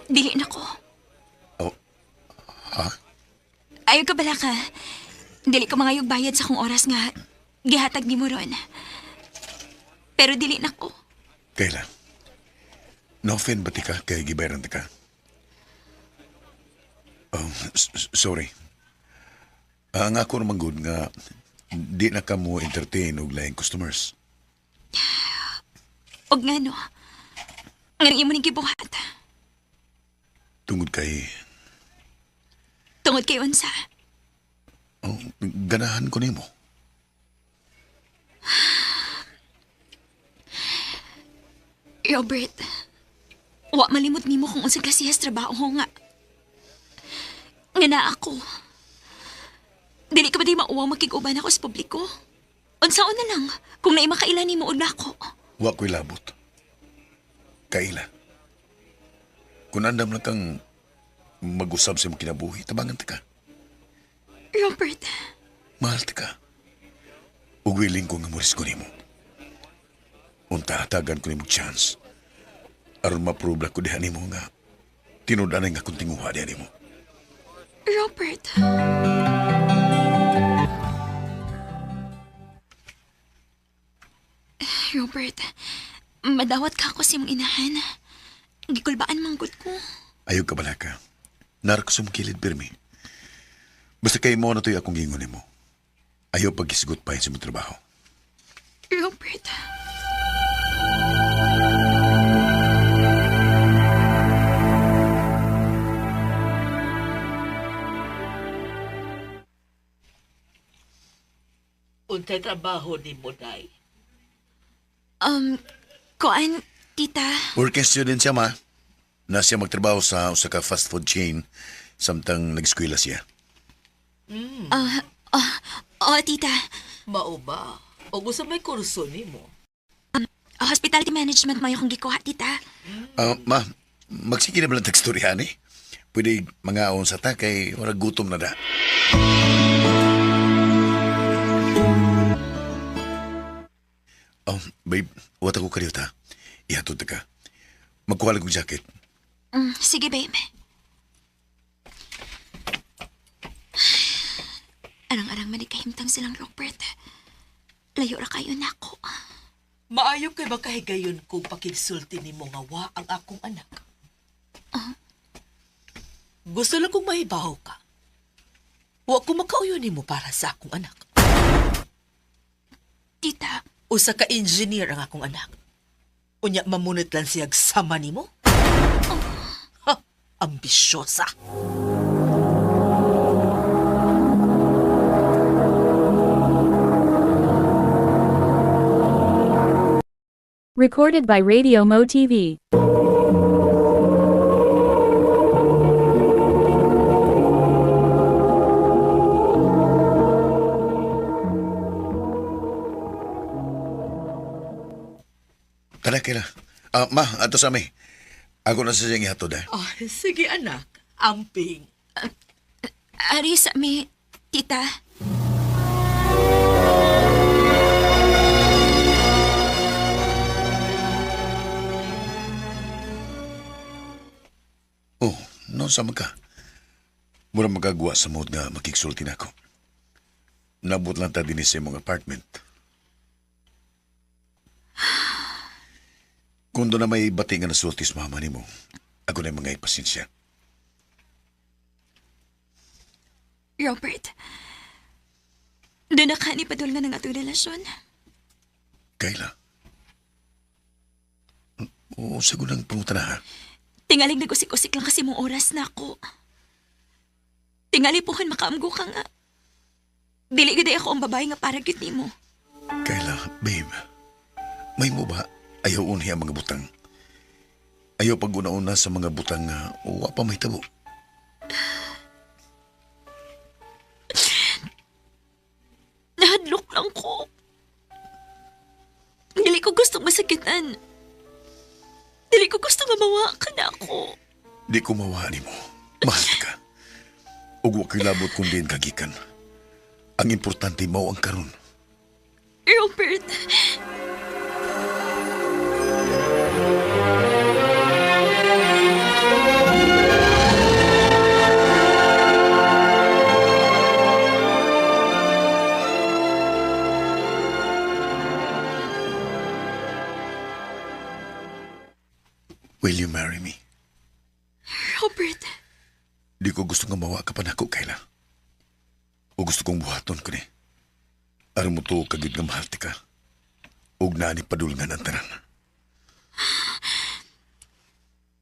Dili na ko. Oh, ha? Ayaw ka bala ka. Dili ko mangayog bayad sa akong oras nga gihatag ni mo ron. Pero dili na ko. Kayla, no-offend ba ti ka kay gibayaran ti ka? Oh, sorry. Ang ako naman good nga di na ka mo entertain og laing customers. Og nga no. Nga imo ning gibuhat. Tungod kay Tungod kay unsa. oh, ganahan ko nimo. Robert, wa malimot nimo kung unsa klasehas trabaho nga. Nga na ako. Dili ka ba di mauwaw makig-uban ako sa publiko? Unsaon na lang kung naay makaila nimo og nako. Wa ko'y labot. Kaila. Kung andam lang kang mag-usab sa imong kinabuhi, tabangan ta ka. Robert, Mahal ta ka. Ug willing ko nga moris ko nimo. Unta hatagan ko nimo chance. Aron ma-prove ko diha nimo nga tinud-anay nga akong tinguha diha nimo. Robert. Robert, madawat ka ako sa imong inahan. Gikulbaan manggod ko. Ayaw ka bala ka. Nara ko sumkilid, pirmi. Basta kay mo na to'y akong gingon nimo. Ayaw pag-isgot pa sa imong trabaho. Robert. Unsay trabaho nimo, Day? Kuan, tita. Working student siya, ma. Na siya magtrabaho sa usa ka fast food chain samtang nag-eskwela siya. Ah, oh, tita. Mao ba? O gusto may kurso nimo? Hospitality management mo akong gikuha, tita. Ah, ma, magsige na ba lang tagstoryahan eh? Pwede mga sa ta kay wala gutom na da. Oh, babe, wat ako kaliw ta. Ihatod ta ka. Magkuha lang kong jacket. Sige, babe. Arang-arang man kahimtang silang Robert. Layo ra kayo nako. Maayo kay makahigayon kung pakigsulti nimo nga wa ang akong anak. Gusto lang kong mahibaw ka. Wa ko makauyon nimo para sa akong anak. Tita, Usa ka engineer ang akong anak. Unya mamunot lang siyag sama nimo. Ha, ambisyosa. Recorded by Radio Mo TV. Tara, Kayla. Ah, ma, ato sa mi. Ako na sa siyang ihatod eh. Ay, sige anak, amping. Ari sa mi, tita. Oh, no, sama ka. Mura magagawa sa mood nga makiksulti na ako. Nabot lang ta din sa imong apartment. Kung doon na may bati nga nasulti sa mama nimo, ako na yung mga ipasensya. Robert, doon na ka ni padul nga ng atong relasyon. Kayla. Oo, sagot ng pangutana ha. Tingaling nag-usik-usik lang kasi mong oras na ako. Tingali puhon makaamgo ka nga. Dili gid ako ang babae nga para gyud nimo. Kayla, babe. May mo ba ayaw unhi ang mga butang? Ayaw pag una-una sa mga butang nga wa pa may tabo. Nahadlok lang ko. Dili ko gusto masakitan. Dili ko gusto nga mawa ka na ako. Di ko mawa nimo. Mahal ka. Ug wa ko'y labot kung diin kagikan. Ang importante mao ang karon. Robert, Will you marry me? Robert, Di ko gusto nga mawa ka pa nako, Kayla. O gusto kong buhaton ko ni. Aron mo to kagid nga mahal ti ka. Ug naa ni padulngan ang tanan.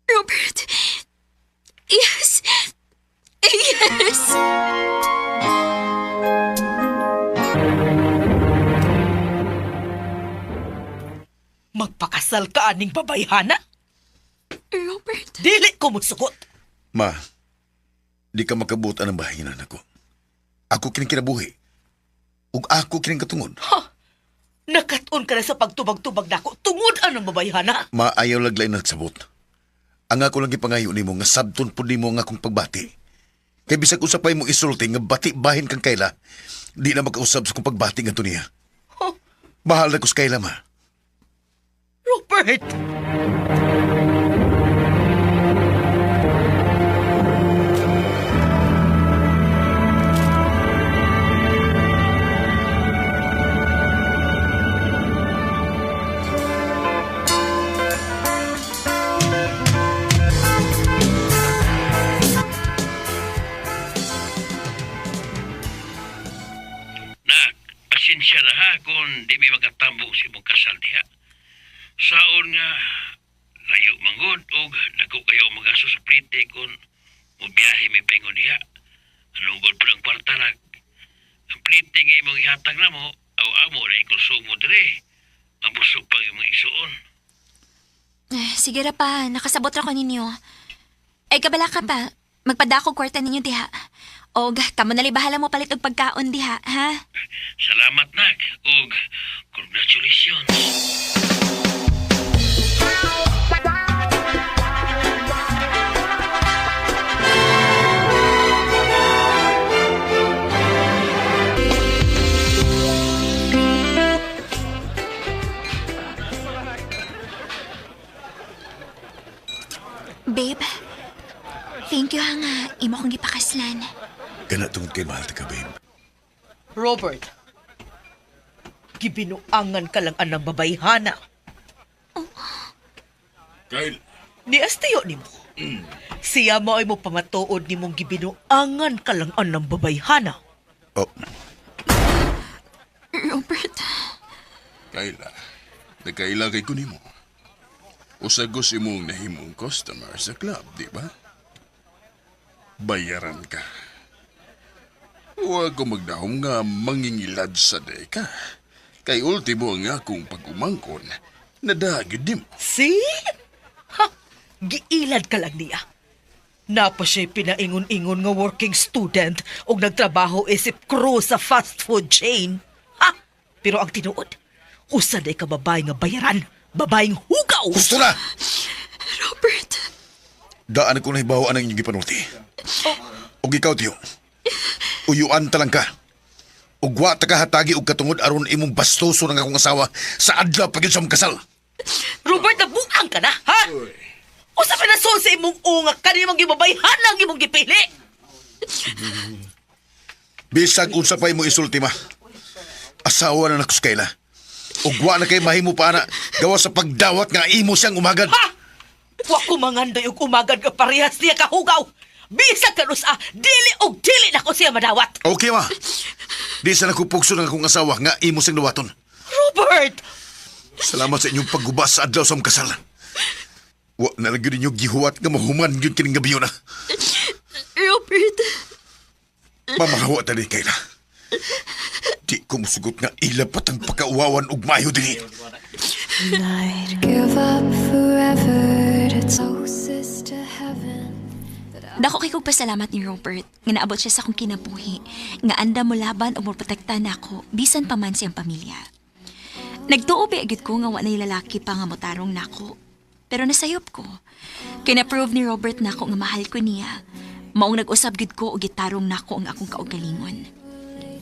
Robert. Yes. Yes. Magpakasal ka aning babayhana? Robert. Dili ko musugot. Ma, di ka makabutan ang bahinan ako. Ako kining kinabuhi. Ug ako kining katungod. Nakatun ka na sa pagtubag-tubag nako tungod anong babayhana. Maayaw laglay nagsabot. Ang ako lang gipangayo nimo nga sabton pud nimo ang akong pagbati. Kay bisag usa pa imong isulti nga bati bahin kang Kayla, di na makausab sa kong pagbati ngadto niya. Mahal na ko sa Kayla, ma. Robert! Nak, pasensya na ha kung di may makatambok si mong kasal diha. Saon nga, layo manggod og dako kayo magaso sa plite kung mubiyahe may paingon diha. Anugod pa ng kwarta nak. Ang plite nga imong ihatag na mo, aw amo na ikonsumo dire. Mabusog pang imong isuon. Eh, sige ra pa, nakasabot ra ko ninyo. Ay, kabala ka pa. Magpadako kwarta ninyo diha. Og, kamo na bahala mo palit og pagkaon diha, ha? Salamat nak og congratulations. Babe, thank you ha nga. Imo kong gipakaslan. Kana tungod kay mahal ta ka, babe. Robert, gibinuangan ka lang anang babayhana. Kyle. Ni Astiyo nimo. Siya mo ay mo pamatuod nimong gibinuangan ka lang anang babayhana. Oh, Robert, Kayla, nagkaila kay kunimo. Usagos imong nahimong customer sa club, di ba? Bayaran ka. Huwag ko magdahom nga mangingilad sa deka. Kay ultimo ang akong pag-umangkon, nadagid nimo. See? Ha! Giilad ka lang niya. Napa siya'y pinaingon-ingon nga working student og nagtrabaho isip crew sa fast food chain. Ha! Pero ang tinuod, usa day ka babae nga bayaran, babaeng hugaw. hugaw. Gusto na! Robert. Daan ko na hibaw ang inyong gipanulti. Og ikaw, tiyo. Uyuan talang ka. Ug wa ta ka hatagi og katungod aron imong bastoso ng akong asawa sa adlaw pag yun sa among kasal. Robert, nabuang ka na, ha? Usa pa na sa imong unga kanimong gibabayhan ang imong gipili. Bisag unsa pa imong isulti ma. Asawa na nako sa Kayla. Ug wa na kay mahimo pa na gawa sa pagdawat nga imo siyang umagad. Ha? Wa ko mangandoy og umagad ka parehas niya kahugaw. Bisag kanusa, dili og dili na ko siya madawat. Okay ma. Di sa nakupugso ng akong asawa nga imo siyang dawaton. Robert! Salamat sa inyong pagguba sa adlaw sa among kasal. Wa na lang yun ninyo gihuwat nga mahuman yun kining gabi yun ah. Robert. Mamahawa tani Kayla. Di ko musugot nga ilapat ang pagkauwawan ug maayo dinhi. I'd give up forever to closest to heaven. Dako kay kog pasalamat ni Robert nga naabot siya sa akong kinabuhi, nga anda mo laban o moprotekta nako bisan pa man siyang pamilya. Nagtuo ba gyud ko nga wa nay lalaki pa nga motarong nako. Pero nasayop ko. Kay na-prove ni Robert nako nga mahal ko niya. Maong nag-usab gyud ko og gitarong nako ang akong kaugalingon.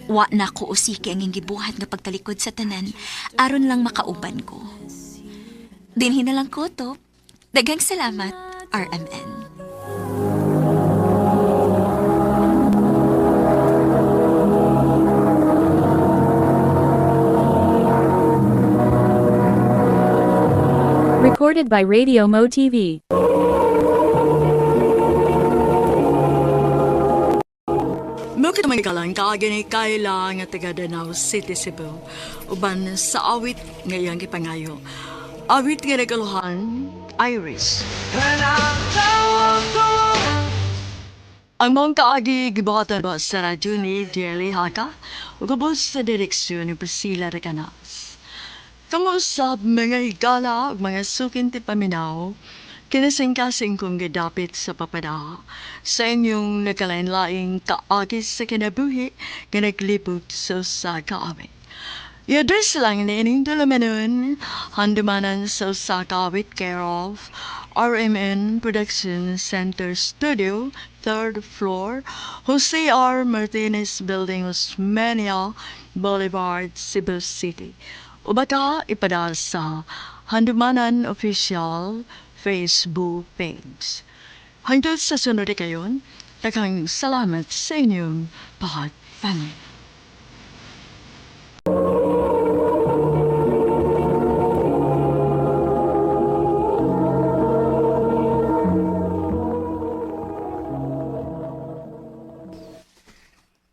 Wa nako usiki ang iyang gibuhat nga pagtalikod sa tanan aron lang makauban ko. Dinhi na lang ko to. Daghang salamat, RMN. Recorded by Radio Mo TV. Mukha naman kalang kaagi ni Kayla nga taga Danao City, Cebu. Uban sa awit ngayang gipangayo. Awit nga nagaluhan, Iris. Ang mong kaagi gibuhatan ba sa radyo ni Jelly Haka ug ubos sa direksyon ni Priscilla Recanas. Kamusab mga higala ug mga sukin ti paminaw, kinasingkasing kong gidapit sa papada sa inyong nagkalain-laing kaagi sa kinabuhi nga naglibot sa usa ka awit. I-address lang ni ining tulumanon, handumanan sa usa ka awit care of RMN Production Center Studio, third floor, Jose R. Martinez Building, Osmeña Boulevard, Cebu City. O baka ipadala sa Handumanan Official Facebook page. Hangtod sa sunod kayon, daghang salamat sa inyong pagpaminaw.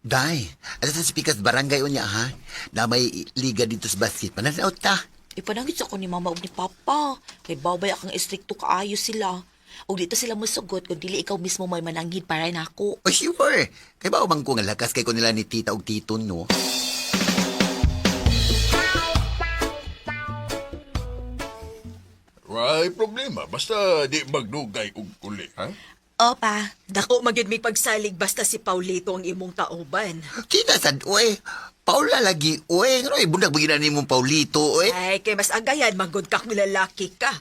Day, ano sa speakers barangay unya ha? Na may liga dito sa basket. Pananaw ta. Ipanangit sa ko ni mama ug ni papa. Kay babay akang estrikto kaayo sila. Ug dito sila mosugot kung dili ikaw mismo may mananghid para nako. O sure. Kay ba umang ko nga lakas kay ko nila ni tita og tito no? Way problema basta di magdugay og uli, ha? Opa. Dako magyud may pagsalig basta si Paulito ang imong kauban. Tita sad oy. Paula lagi oy. Ngano ibundag bagina nimo Paulito oy. Ay, kay mas agayan manggod ka kung lalaki ka.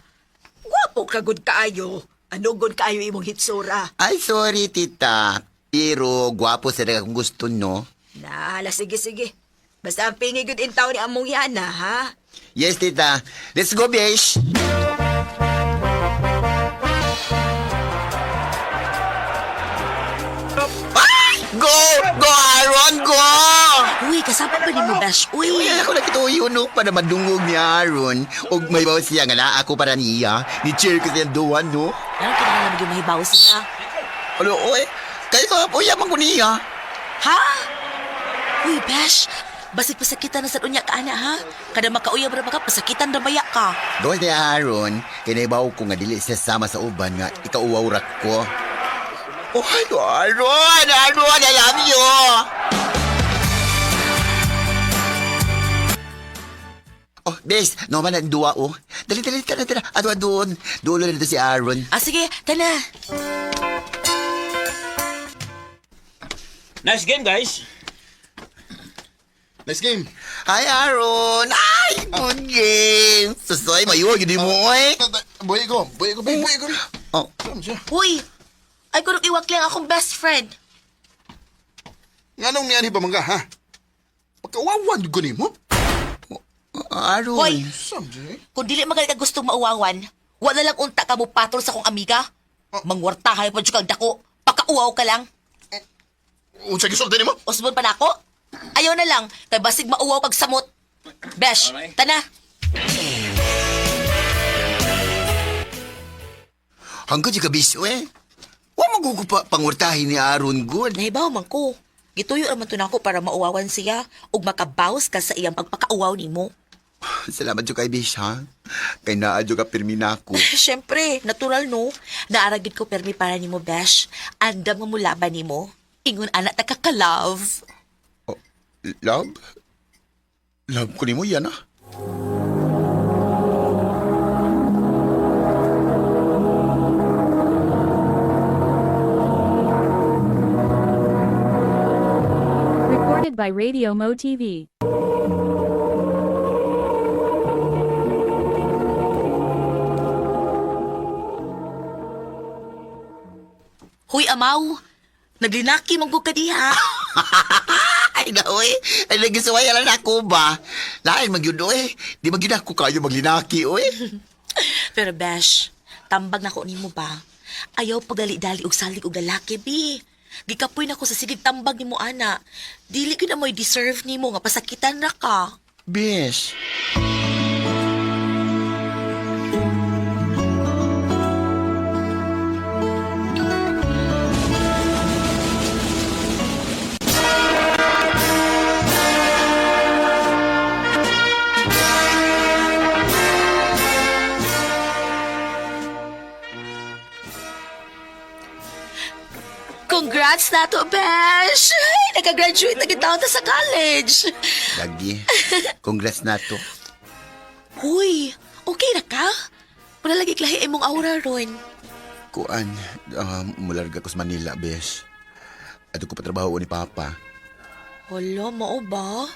Gwapo ka gud kaayo. Ano gud kaayo imong hitsura? Ay sorry tita. Pero gwapo sa kung gusto no. Naala, sige sige. Basta ang pingi gud in taon ni among yana, ha? Yes tita. Let's go besh. Ay! Go! Go Aaron! Go! Uy, kasama ba ni mo Bash? Uy. Uy, ako nakita yun, no? Para madungog ni Aaron. Og may bawas siya nga na ako para niya. Ni cheer ko siyang duwan, no? Ano kinahanglan maging mahibaw siya? Ano, oy? Kayo ka, uy, yaman ko niya. Ha? Uy, Bash. Basig pasakitan na sa unya ka ana ha? Kada makauyab ra ba ka pasakitan ra baya ka. Gawas ni Aaron, kinabaw ko nga dili siya sama sa uban nga ikauwaw ra ko. Oh, Aaron! Aaron, I love you! Oh, bes, no man ang duwa, oh. Dali, dali, tara, tara. Ato, doon. Dulo na dito si Aaron. Ah, sige, tana. Nice game, guys. Nice game. Hi, Aaron! Ay! Good game. Susoy, mayo, gini mo, oy. Buhi ko, buhi ko, buhi ko. Oh. Uy! Ay, kunong iwak lang akong best friend. Nganong niyan pa mangga, ha? Pagkawawan ko nimo. Aron. Hoy! Kung dili magalit ka gustong mauwawan, wala lang unta ka mo patol sa kong amiga. Mangwartahay pa dyan kang dako. Pakauwaw ka lang. Unsa gisulti nimo? Usbon pa nako. Ayaw na lang, kay basig mauwaw kag samot. Besh, tana. Hanggang di ka biso, eh. Wa magugupa pangurtahin ni Aaron good. Nahibaw man ko. Gituyo raman to nako para mauwawan siya ug makabawas ka sa iyang pagpakauwaw nimo. Salamat jud kay bis, ha? Kay naa jud ka pirmi nako. Siyempre, natural no. Naaragid ko permi para nimo, Besh. Andam nga mulaban nimo. Ingon anak ta ka-love. Love? Love ko nimo yan, ah. Recorded by Radio Mo TV. Huy, amaw. Naglinaki man ko ka diha. Ay, naoy. Ay, nagisuway lang ako ba? Lain magyud, oy. Di magyud ako kayo maglinaki, oy. Pero Besh, tambag na ko nimo ba? Ayaw pagdali-dali og salig og lalaki, bi. Gikapoy na ko sa sigig tambag nimo ana. Dili gyud na mo'y deserve nimo nga pasakitan ra ka. Bish. Congrats na to, Besh! Ay, nakagraduate na kita sa college. Lagi. Congrats na to. Huy, okay na ka? Wala lagi klahi imong aura ron. Kuan, mularga ko sa Manila, Besh. Ato ko patrabaho ni Papa. Hala, mao ba?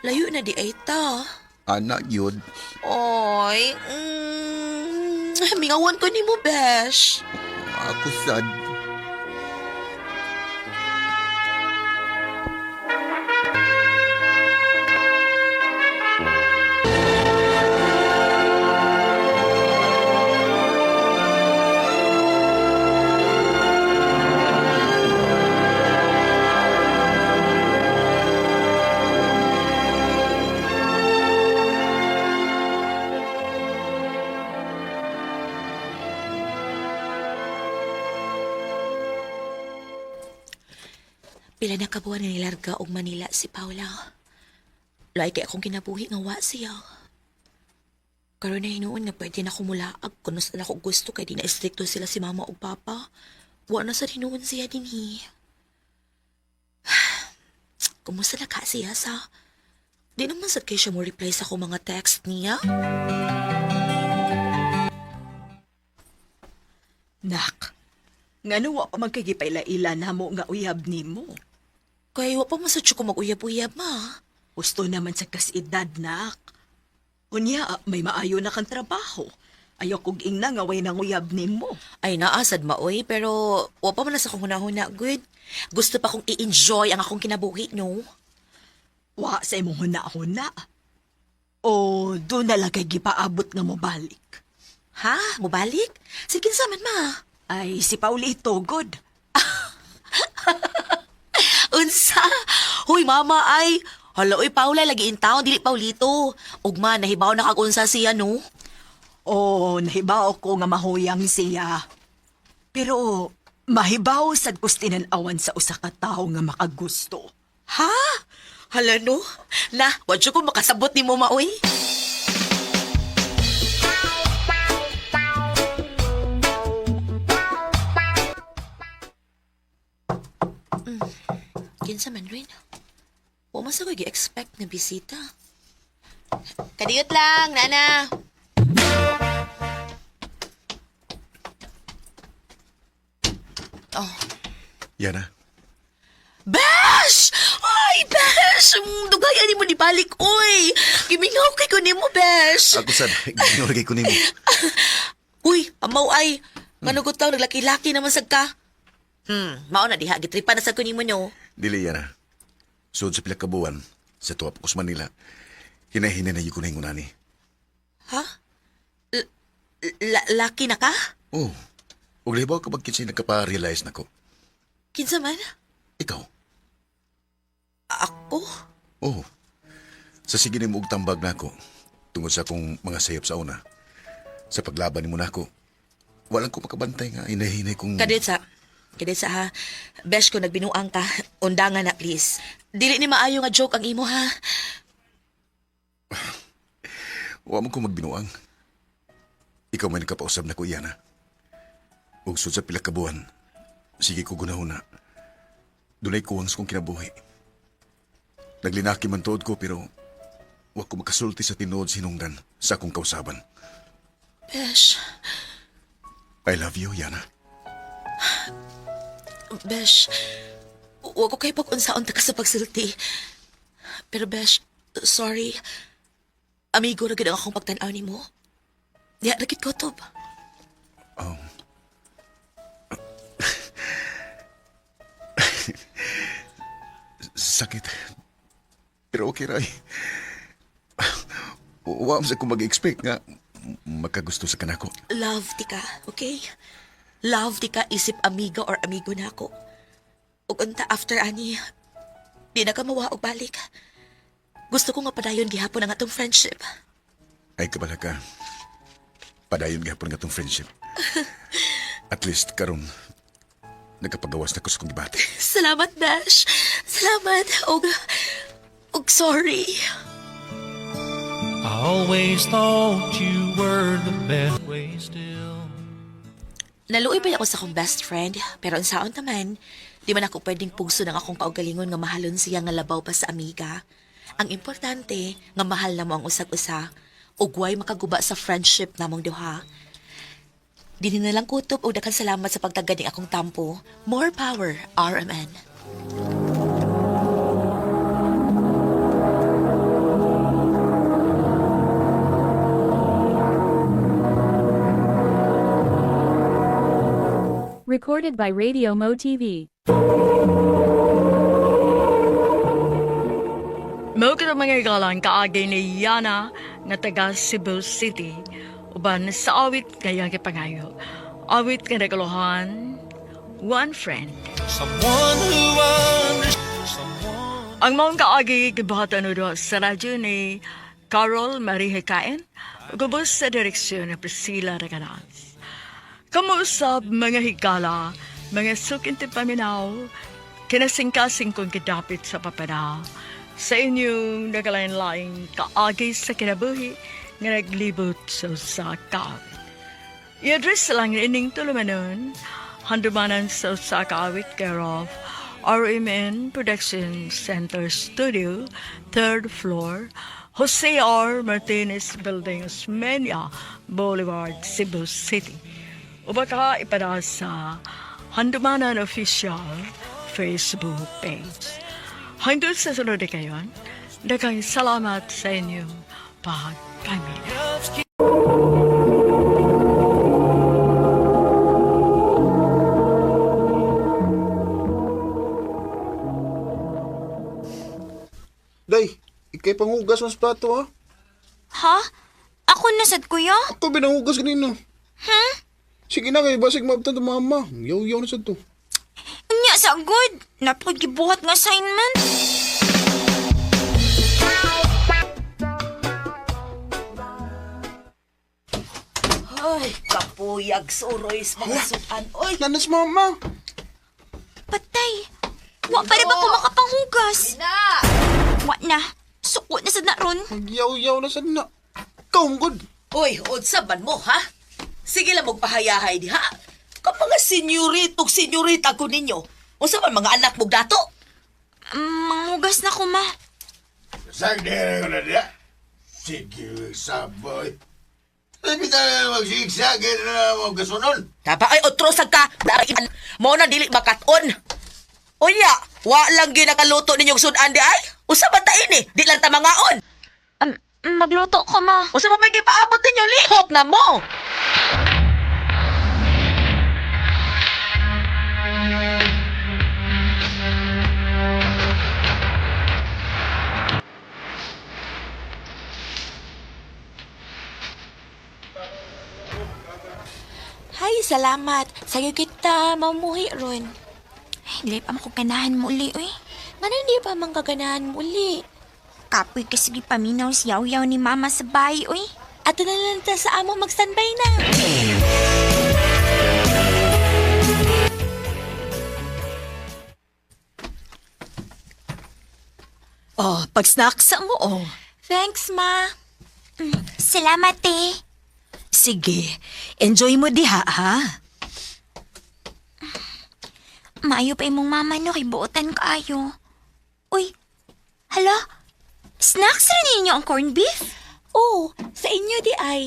Layo na di ay ta. Anak yun. Oy, mingawan ko nimo, Besh. Ako sad. Pila na kabuan nga nilarga og Manila si Paula. Lahi kay akong kinabuhi nga wa siya. Karon na hinuon nga pwede na kumulaag kuno sa ako gusto kay di na istrikto sila si mama ug papa. Wa na sa hinuon siya dinhi. Kumusta na ka siya sa? Di naman sad kay siya mo reply sa akong mga text niya. Nak, ngano wa pa man kay gipaila-ila namo nga uyab nimo. Kay wa pa man sad siya ko mag-uyab-uyab ma. Gusto naman sa kas-edad, nak. Unya, may maayo na kang trabaho. Ayaw kog ingna nga way nang uyab nimo. Ay naasad maoy pero wa pa man na sa akong hunahuna good. Gusto pa kong i-enjoy ang akong kinabuhi no. Wa sa imong huna-huna. O doon na lang kay gipaabot nga mobalik. Ha? Mubalik? Sige kinsa man ma. Ay, si Paulito, good. Unsa? Huy mama ay. Hala oy Paula lagi in town dili Paulito. Ugma nahibaw na kag unsa siya no. Oo, nahibaw ko nga mahuyang siya. Pero mahibaw sad kus tinan-awan sa usa ka tawo nga makagusto. Ha? Hala no. Na, wa jud ko makasabot nimo maoy. Mm. Kinsa man rin? Wa man sa ko gi-expect nga bisita. Kadiyot lang, nana. Oh. Yana, Bash! Ay, Bash! Besh, dugayan nimo ni balik, oy. Gimingaw kay ko nimo, Besh. Ako sad, ginurgay ko nimo. Uy, amaw ay. Ngano taw naglaki-laki naman sad ka. Mao na diha gitripan na sad ko nimo no. Dili yan ah. Sud sa pila ka buwan, sa tuwa pa ko sa Manila, hinahinay na yun ko na hingunani. Ha? Laki na ka? Oh, ug lahibaw ka pag kinsay nagkapa-realize na ko. Kinsa man? Ikaw. Ako? Oh, sa sige nimo og tambag nako tungod sa akong mga sayop sa una. Sa paglaban nimo nako, walang ko makabantay nga hinahinay kong... Kadetsa. Kadetsa ha. Besh ko nagbinuang ka. Undangan na please. Dili ni maayo nga joke ang imo ha. Wa mo ko magbinuang. Ikaw may nagkapausab na ko, Yana. Ug sud sa pila ka buwan, sige ko gunahuna. Dunay kuwang sa kong kinabuhi. Naglinaki man tuod ko pero wa ko makasulti sa tinuod sinungdan sa akong kausaban. Besh. I love you, Yana. Besh. Wa ko kay pag-unsaon ta ka sa pagsulti. Pero Besh, sorry. Amigo ra gid ang akong pagtan-aw nimo. Diha ra gid ko tob. Sakit. Pero okay ray. Wa man sa ko mag-expect nga makagusto sa kanako. Love ti ka, okay? Love ti ka isip amiga or amigo na ako. Ug unta after ani, di na ka mawa og balik. Gusto ko nga padayon gihapon ang atong friendship. Ay kabala ka. Padayon gihapon nga tong friendship. At least karon nagkapagawas na ko sa kong gibati. Salamat, Dash. Salamat. Og sorry. I always thought you were the best way still. Naluoy ba ako sa akong best friend, pero unsaon naman, di man ako pwedeng pugso ng akong kaugalingon nga mahalon siya nga labaw pa sa amiga. Ang importante, nga mahal na mo ang usag-usa, ug way makaguba sa friendship namong duha. Dini na lang kutob og daghang salamat sa pagtagad ning akong tampo. More power, RMN. Recorded by Radio Mo TV. Mao kita mga igalang kaagi ni Yana nga taga Cebu City uban sa awit kaya gipangayo. Awit nga naguluhan, One Friend. Someone who understands. Someone. Ang maong kaagi gibuhatan do sa radyo ni Carol Marie Hekain, gubos sa direksyon ni Priscilla Reganas. Kamuusab mga higala, mga sukinti paminaw, kinasingkasing kong gidapit sa papana, sa inyong nagalain-laing kaagi sa kinabuhi nga naglibot sa usa ka awit. I-address lang ining tulumanon, handumanan sa usa ka awit care of RMN Production Center Studio, third floor, Jose R. Martinez Building, Osmeña Boulevard, Cebu City. O baka ipada sa Handumanan Official Facebook page. Hanggang sa sunod na kayon, daghang salamat sa inyong pagpaminaw. Day, ikay panghugas mas plato ha. Ha? Ako na sad, kuya? Ako binanghugas kanina. Hmm? Sige na kay basig maabtan to mama. Yaw-yaw na sad to. Unya sa good. Napagibuhat nga assignment. Ay, kapuyag suroy sa mga sukan. Oy, Nanas mama. Patay. Wa pa rin ba ko makapanghugas? Na! Wa na. Suko na sad na ron. Yaw-yaw na sad na. Kaunggod. Oy, unsa man mo, ha? Sige lang magpahayahay diha. Ka mga senyorito ug senyorita ko ninyo. Unsa man mga anak mo dato? Manghugas na ko, ma. Sagdere ko na diya. Sige, saboy. Sabi tayo magsigsag na mo kasunon. Taba ay otro sa ka. Mo na dili makat-on. Unya, wa lang gyud nakaluto ninyong sudan di ay. Usa ba ta ini? Di lang ta mangaon. Magluto ko, ma. Usa pa may gipaabot ninyo lihok na mo. Hay, salamat. Sayo kita mamuhi ron. Ay, dili pa makuganahan mo uli, uy. Ngano hindi pa man kaganahan mo uli? Kapoy kasi gipaminaw si yaw-yaw ni mama sa bahay, uy. Ato na lang ta sa amo mag-standby na. Oh, pag-snacks sa mo, oh. Thanks, ma. Salamat, eh. Sige, enjoy mo diha, ha? Maayo pa imong mama no, kay buotan kaayo. Uy, hala, snacks rin ninyo ang corned beef? Oh, sa inyo di ay.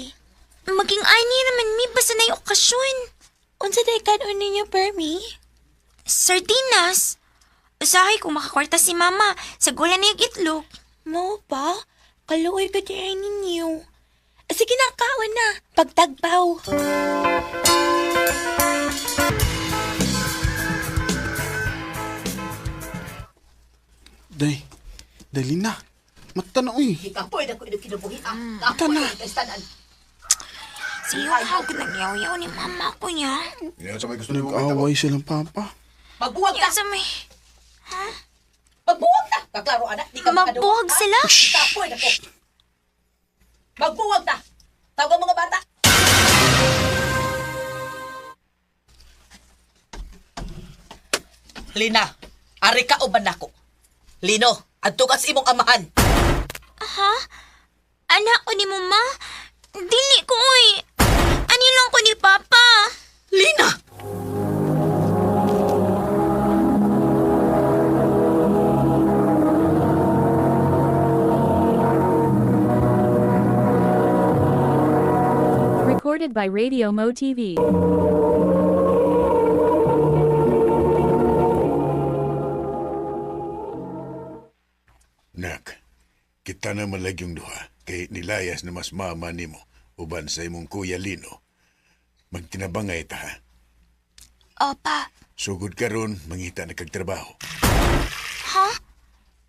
Maging ani naman mi, basta na yung okasyon. Unsa day kanon ninyo, Permi? Sardinas. Usahay kung makakwarta si mama, sa gula na yung itlog. Mo ba? Kaluoy ka di ay ninyo. Sige na, kaon na. Pagtagbaw. Day, dali na. Mata na, uy. Kapoy na ko inyong kinabuhi ah. Kapoy na tanan. Siyo, hagod ng yaw-yaw ni mama ko niya. Nag-away silang papa. Magbuwag ta. Sa may... Magbuwag ta. Kaklaro ana, di ka makadungog, Magbuwag ha? sila? Kapoy na ko. Magbuwag ta. Tawag ang mga bata. Lina, ari ka uban nako. Lino, adto ka sa imong amahan. Ha? Anak ko ni mama? Dili ko, uy. Ani lang ko ni papa. Lina! Recorded by Radio Mo TV. Nak, kita na malagyong duha kay nilayas na mas mama nimo uban sa imong kuya Lino. Magtinabangay ta ha. Opa. Sugod karon mangita na kag trabaho. Ha?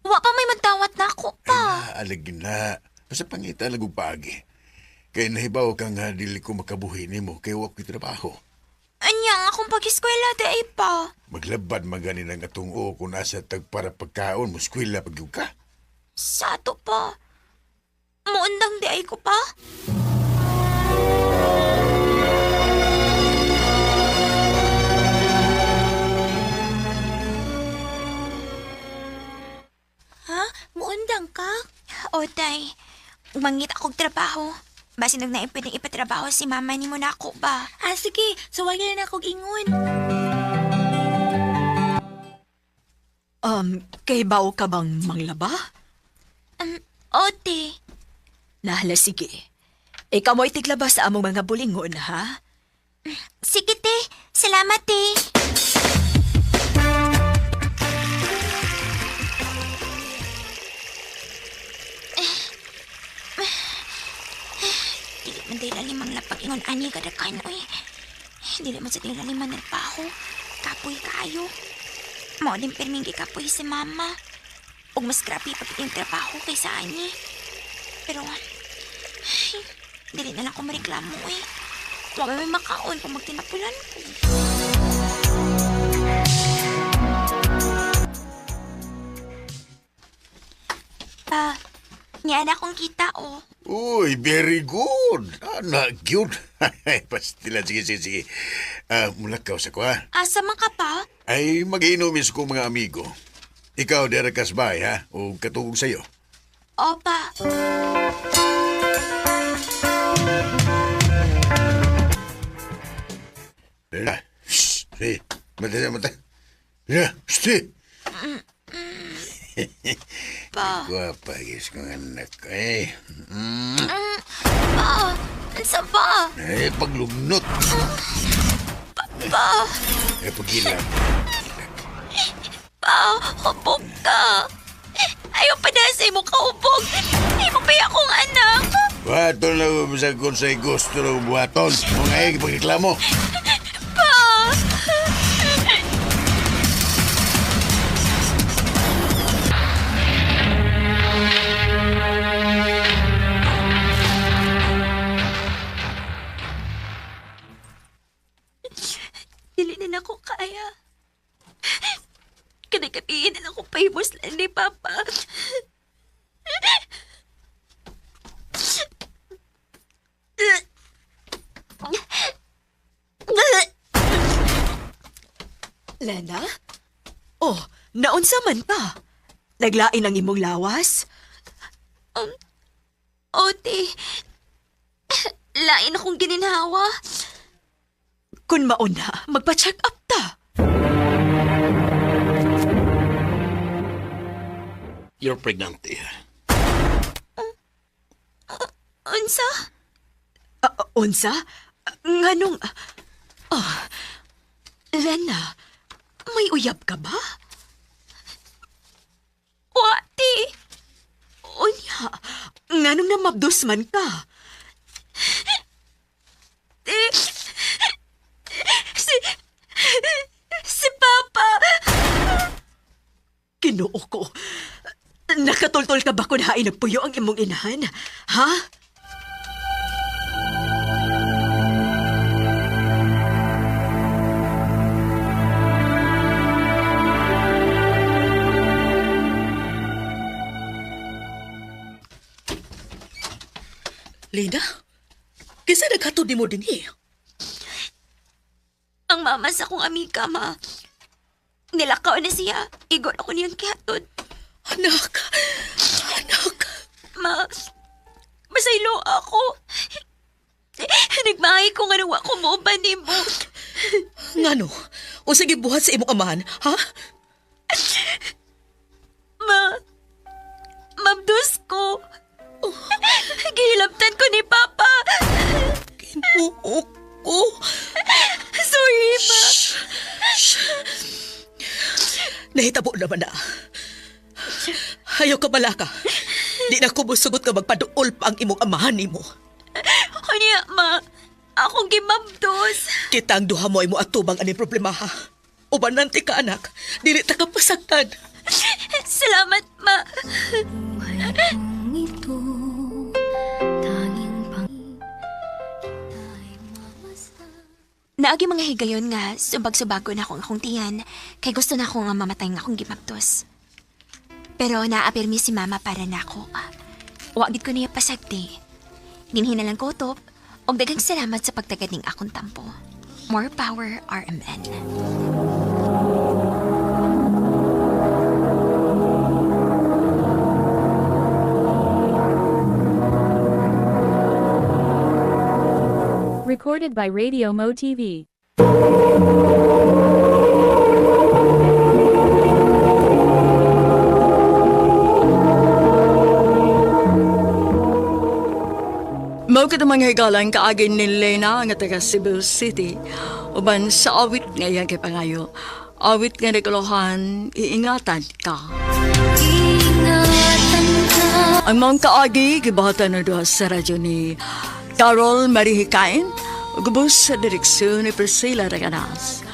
Wa pa may magdawat na ako pa. Alag na. Basta pangita lang og paagi. Kay nahibaw ka nga dili ko makabuhi nimo kay wa ko'y trabaho. Anya ang akong pag-eskwela di ay pa. Maglabad magani ng atong o kung nasa tag para pagkaon mo eskwela pag ka. Sa ato pa. Muundang di ay ko pa. Ha? Muundang ka? O, tay. Mangita akong trabaho. Basin nag naipwedeng pwedeng ipatrabaho si mama ni mo na ako ba? Ah, sige. Suwayan na akong ingon. Kay bao ka bang manglaba? Ote. Nahala, sige. Ikaw mo'y tiglaba sa among mga bulingon, ha? Sige, te. Salamat, te. Dili man dahil alimang lapag ingon ani kadakan, oy. Dili man sa dahil alimang nagpaho. Kapoy kaayo. Mao din pirming gikapoy si mama. Ug mas grabe pag yung trabaho kaysa ani. Pero, ay, dili na lang ko mareklamo, eh. Wa may makaon kung magtinapulan ko. Pa, niya na akong kita, oh. Uy, very good. Ana, cute. Pastila, sige, sige, sige. Ah, mulakaw sa ko, ha? Asa man ka pa? Ay, mag-inumis ko mga amigo. Ikaw, Derek Kasbay, ha? O katugog sa'yo. Opa. Dara, shh, hey, mata, mata. Dara, shh. Pa. Gwapa, gis kong anak. Eh, Pa, ansa pa? eh, paglumnot. Pa, Eh, pagilap. Pa, hubog ka. Ayaw pa na sa imong kahubog. Imo pa akong anak. Buhaton lang ko bisag kung sa'y gusto ng buhaton. Mga ay, pagreklamo. Pa! Dili na nako kaya. Kanagabiin na lang ko pahimos lang ni Papa. Lena? Oh, naunsa man ka? Naglain ang imong lawas? Ote, lain akong gininhawa. Kun mauna, magpa-check up ta. You're pregnant, eh. Unsa? Unsa? Nganong... Ah, Lena, may uyab ka ba? Wati! Unya, nganong namabdos man ka? Ti! Si... Si Papa! Kinoo ko. Nakatultol ka ba kung hain nagpuyo ang imong inahan? Ha? Lina, kinsa naghatod nimo dinhi? Ang mama sa akong amiga, ma. Nilakaw na siya. Igor ako niyang kihatod. Anak! Anak! Ma, masaylo ako. Nagmahay ko nga nawa ko mo ba nimo? Ngano? Unsa gibuhat sa imong amahan, ha? Ma, mabdus ko. Gihilabtan ko ni Papa. Ginoo ko. Sorry, ma. Nahitabo naman na. Ayaw ka balaka. Di na ko musugot nga magpaduol pa ang imong amahan nimo. Kanya, ma. Akong gimabdos. Kita ang duha mo ay mo atubang aning problema ha. Ubanante ka anak, dili ta ka pasagdan. Salamat, ma. Naagi mga higayon nga, subag-subago na akong akong tiyan, kay gusto na ako nga mamatay nga akong gimabdos. Pero naapirmi si mama para nako. Wa gid ko niya pasagdi. Dinhi na lang ko top, og daghang salamat sa pagtagad ning akong tampo. More power, RMN. Recorded by Radio Mo TV. Mao kita mga higalan kaagi ni Lena nga taga Cebu City. Uban sa awit nga iyang kipangayo. Awit nga nagkuluhan, iingatan ka. Ang mga kaagi, gibahatan na duha sa radyo ni Carol Marihikain, gubos sa direksyon ni Priscilla Reganas.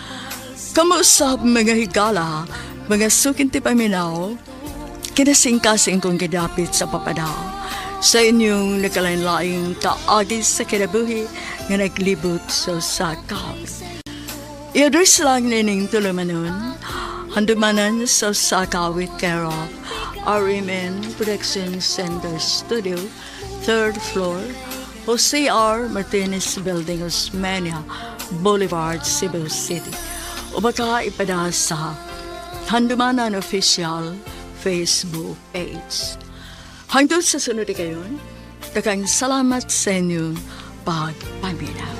Kamuusap mga higala, mga sukinti paminaw, kinasingkasing kong gidapit sa papada sa inyong nakalain-laing kaagi sa kinabuhi nga naglibot sa sakap. I-address lang nining tulumanon, handumanan sa Sakawit care of RMN Production Center Studio, third floor, Jose R. Martinez Building, Osmeña Boulevard, Cebu City. O baka ipada sa Handumanan Official Facebook page. Hangtod sa sunod kayon, daghang salamat sa inyong pagpaminaw.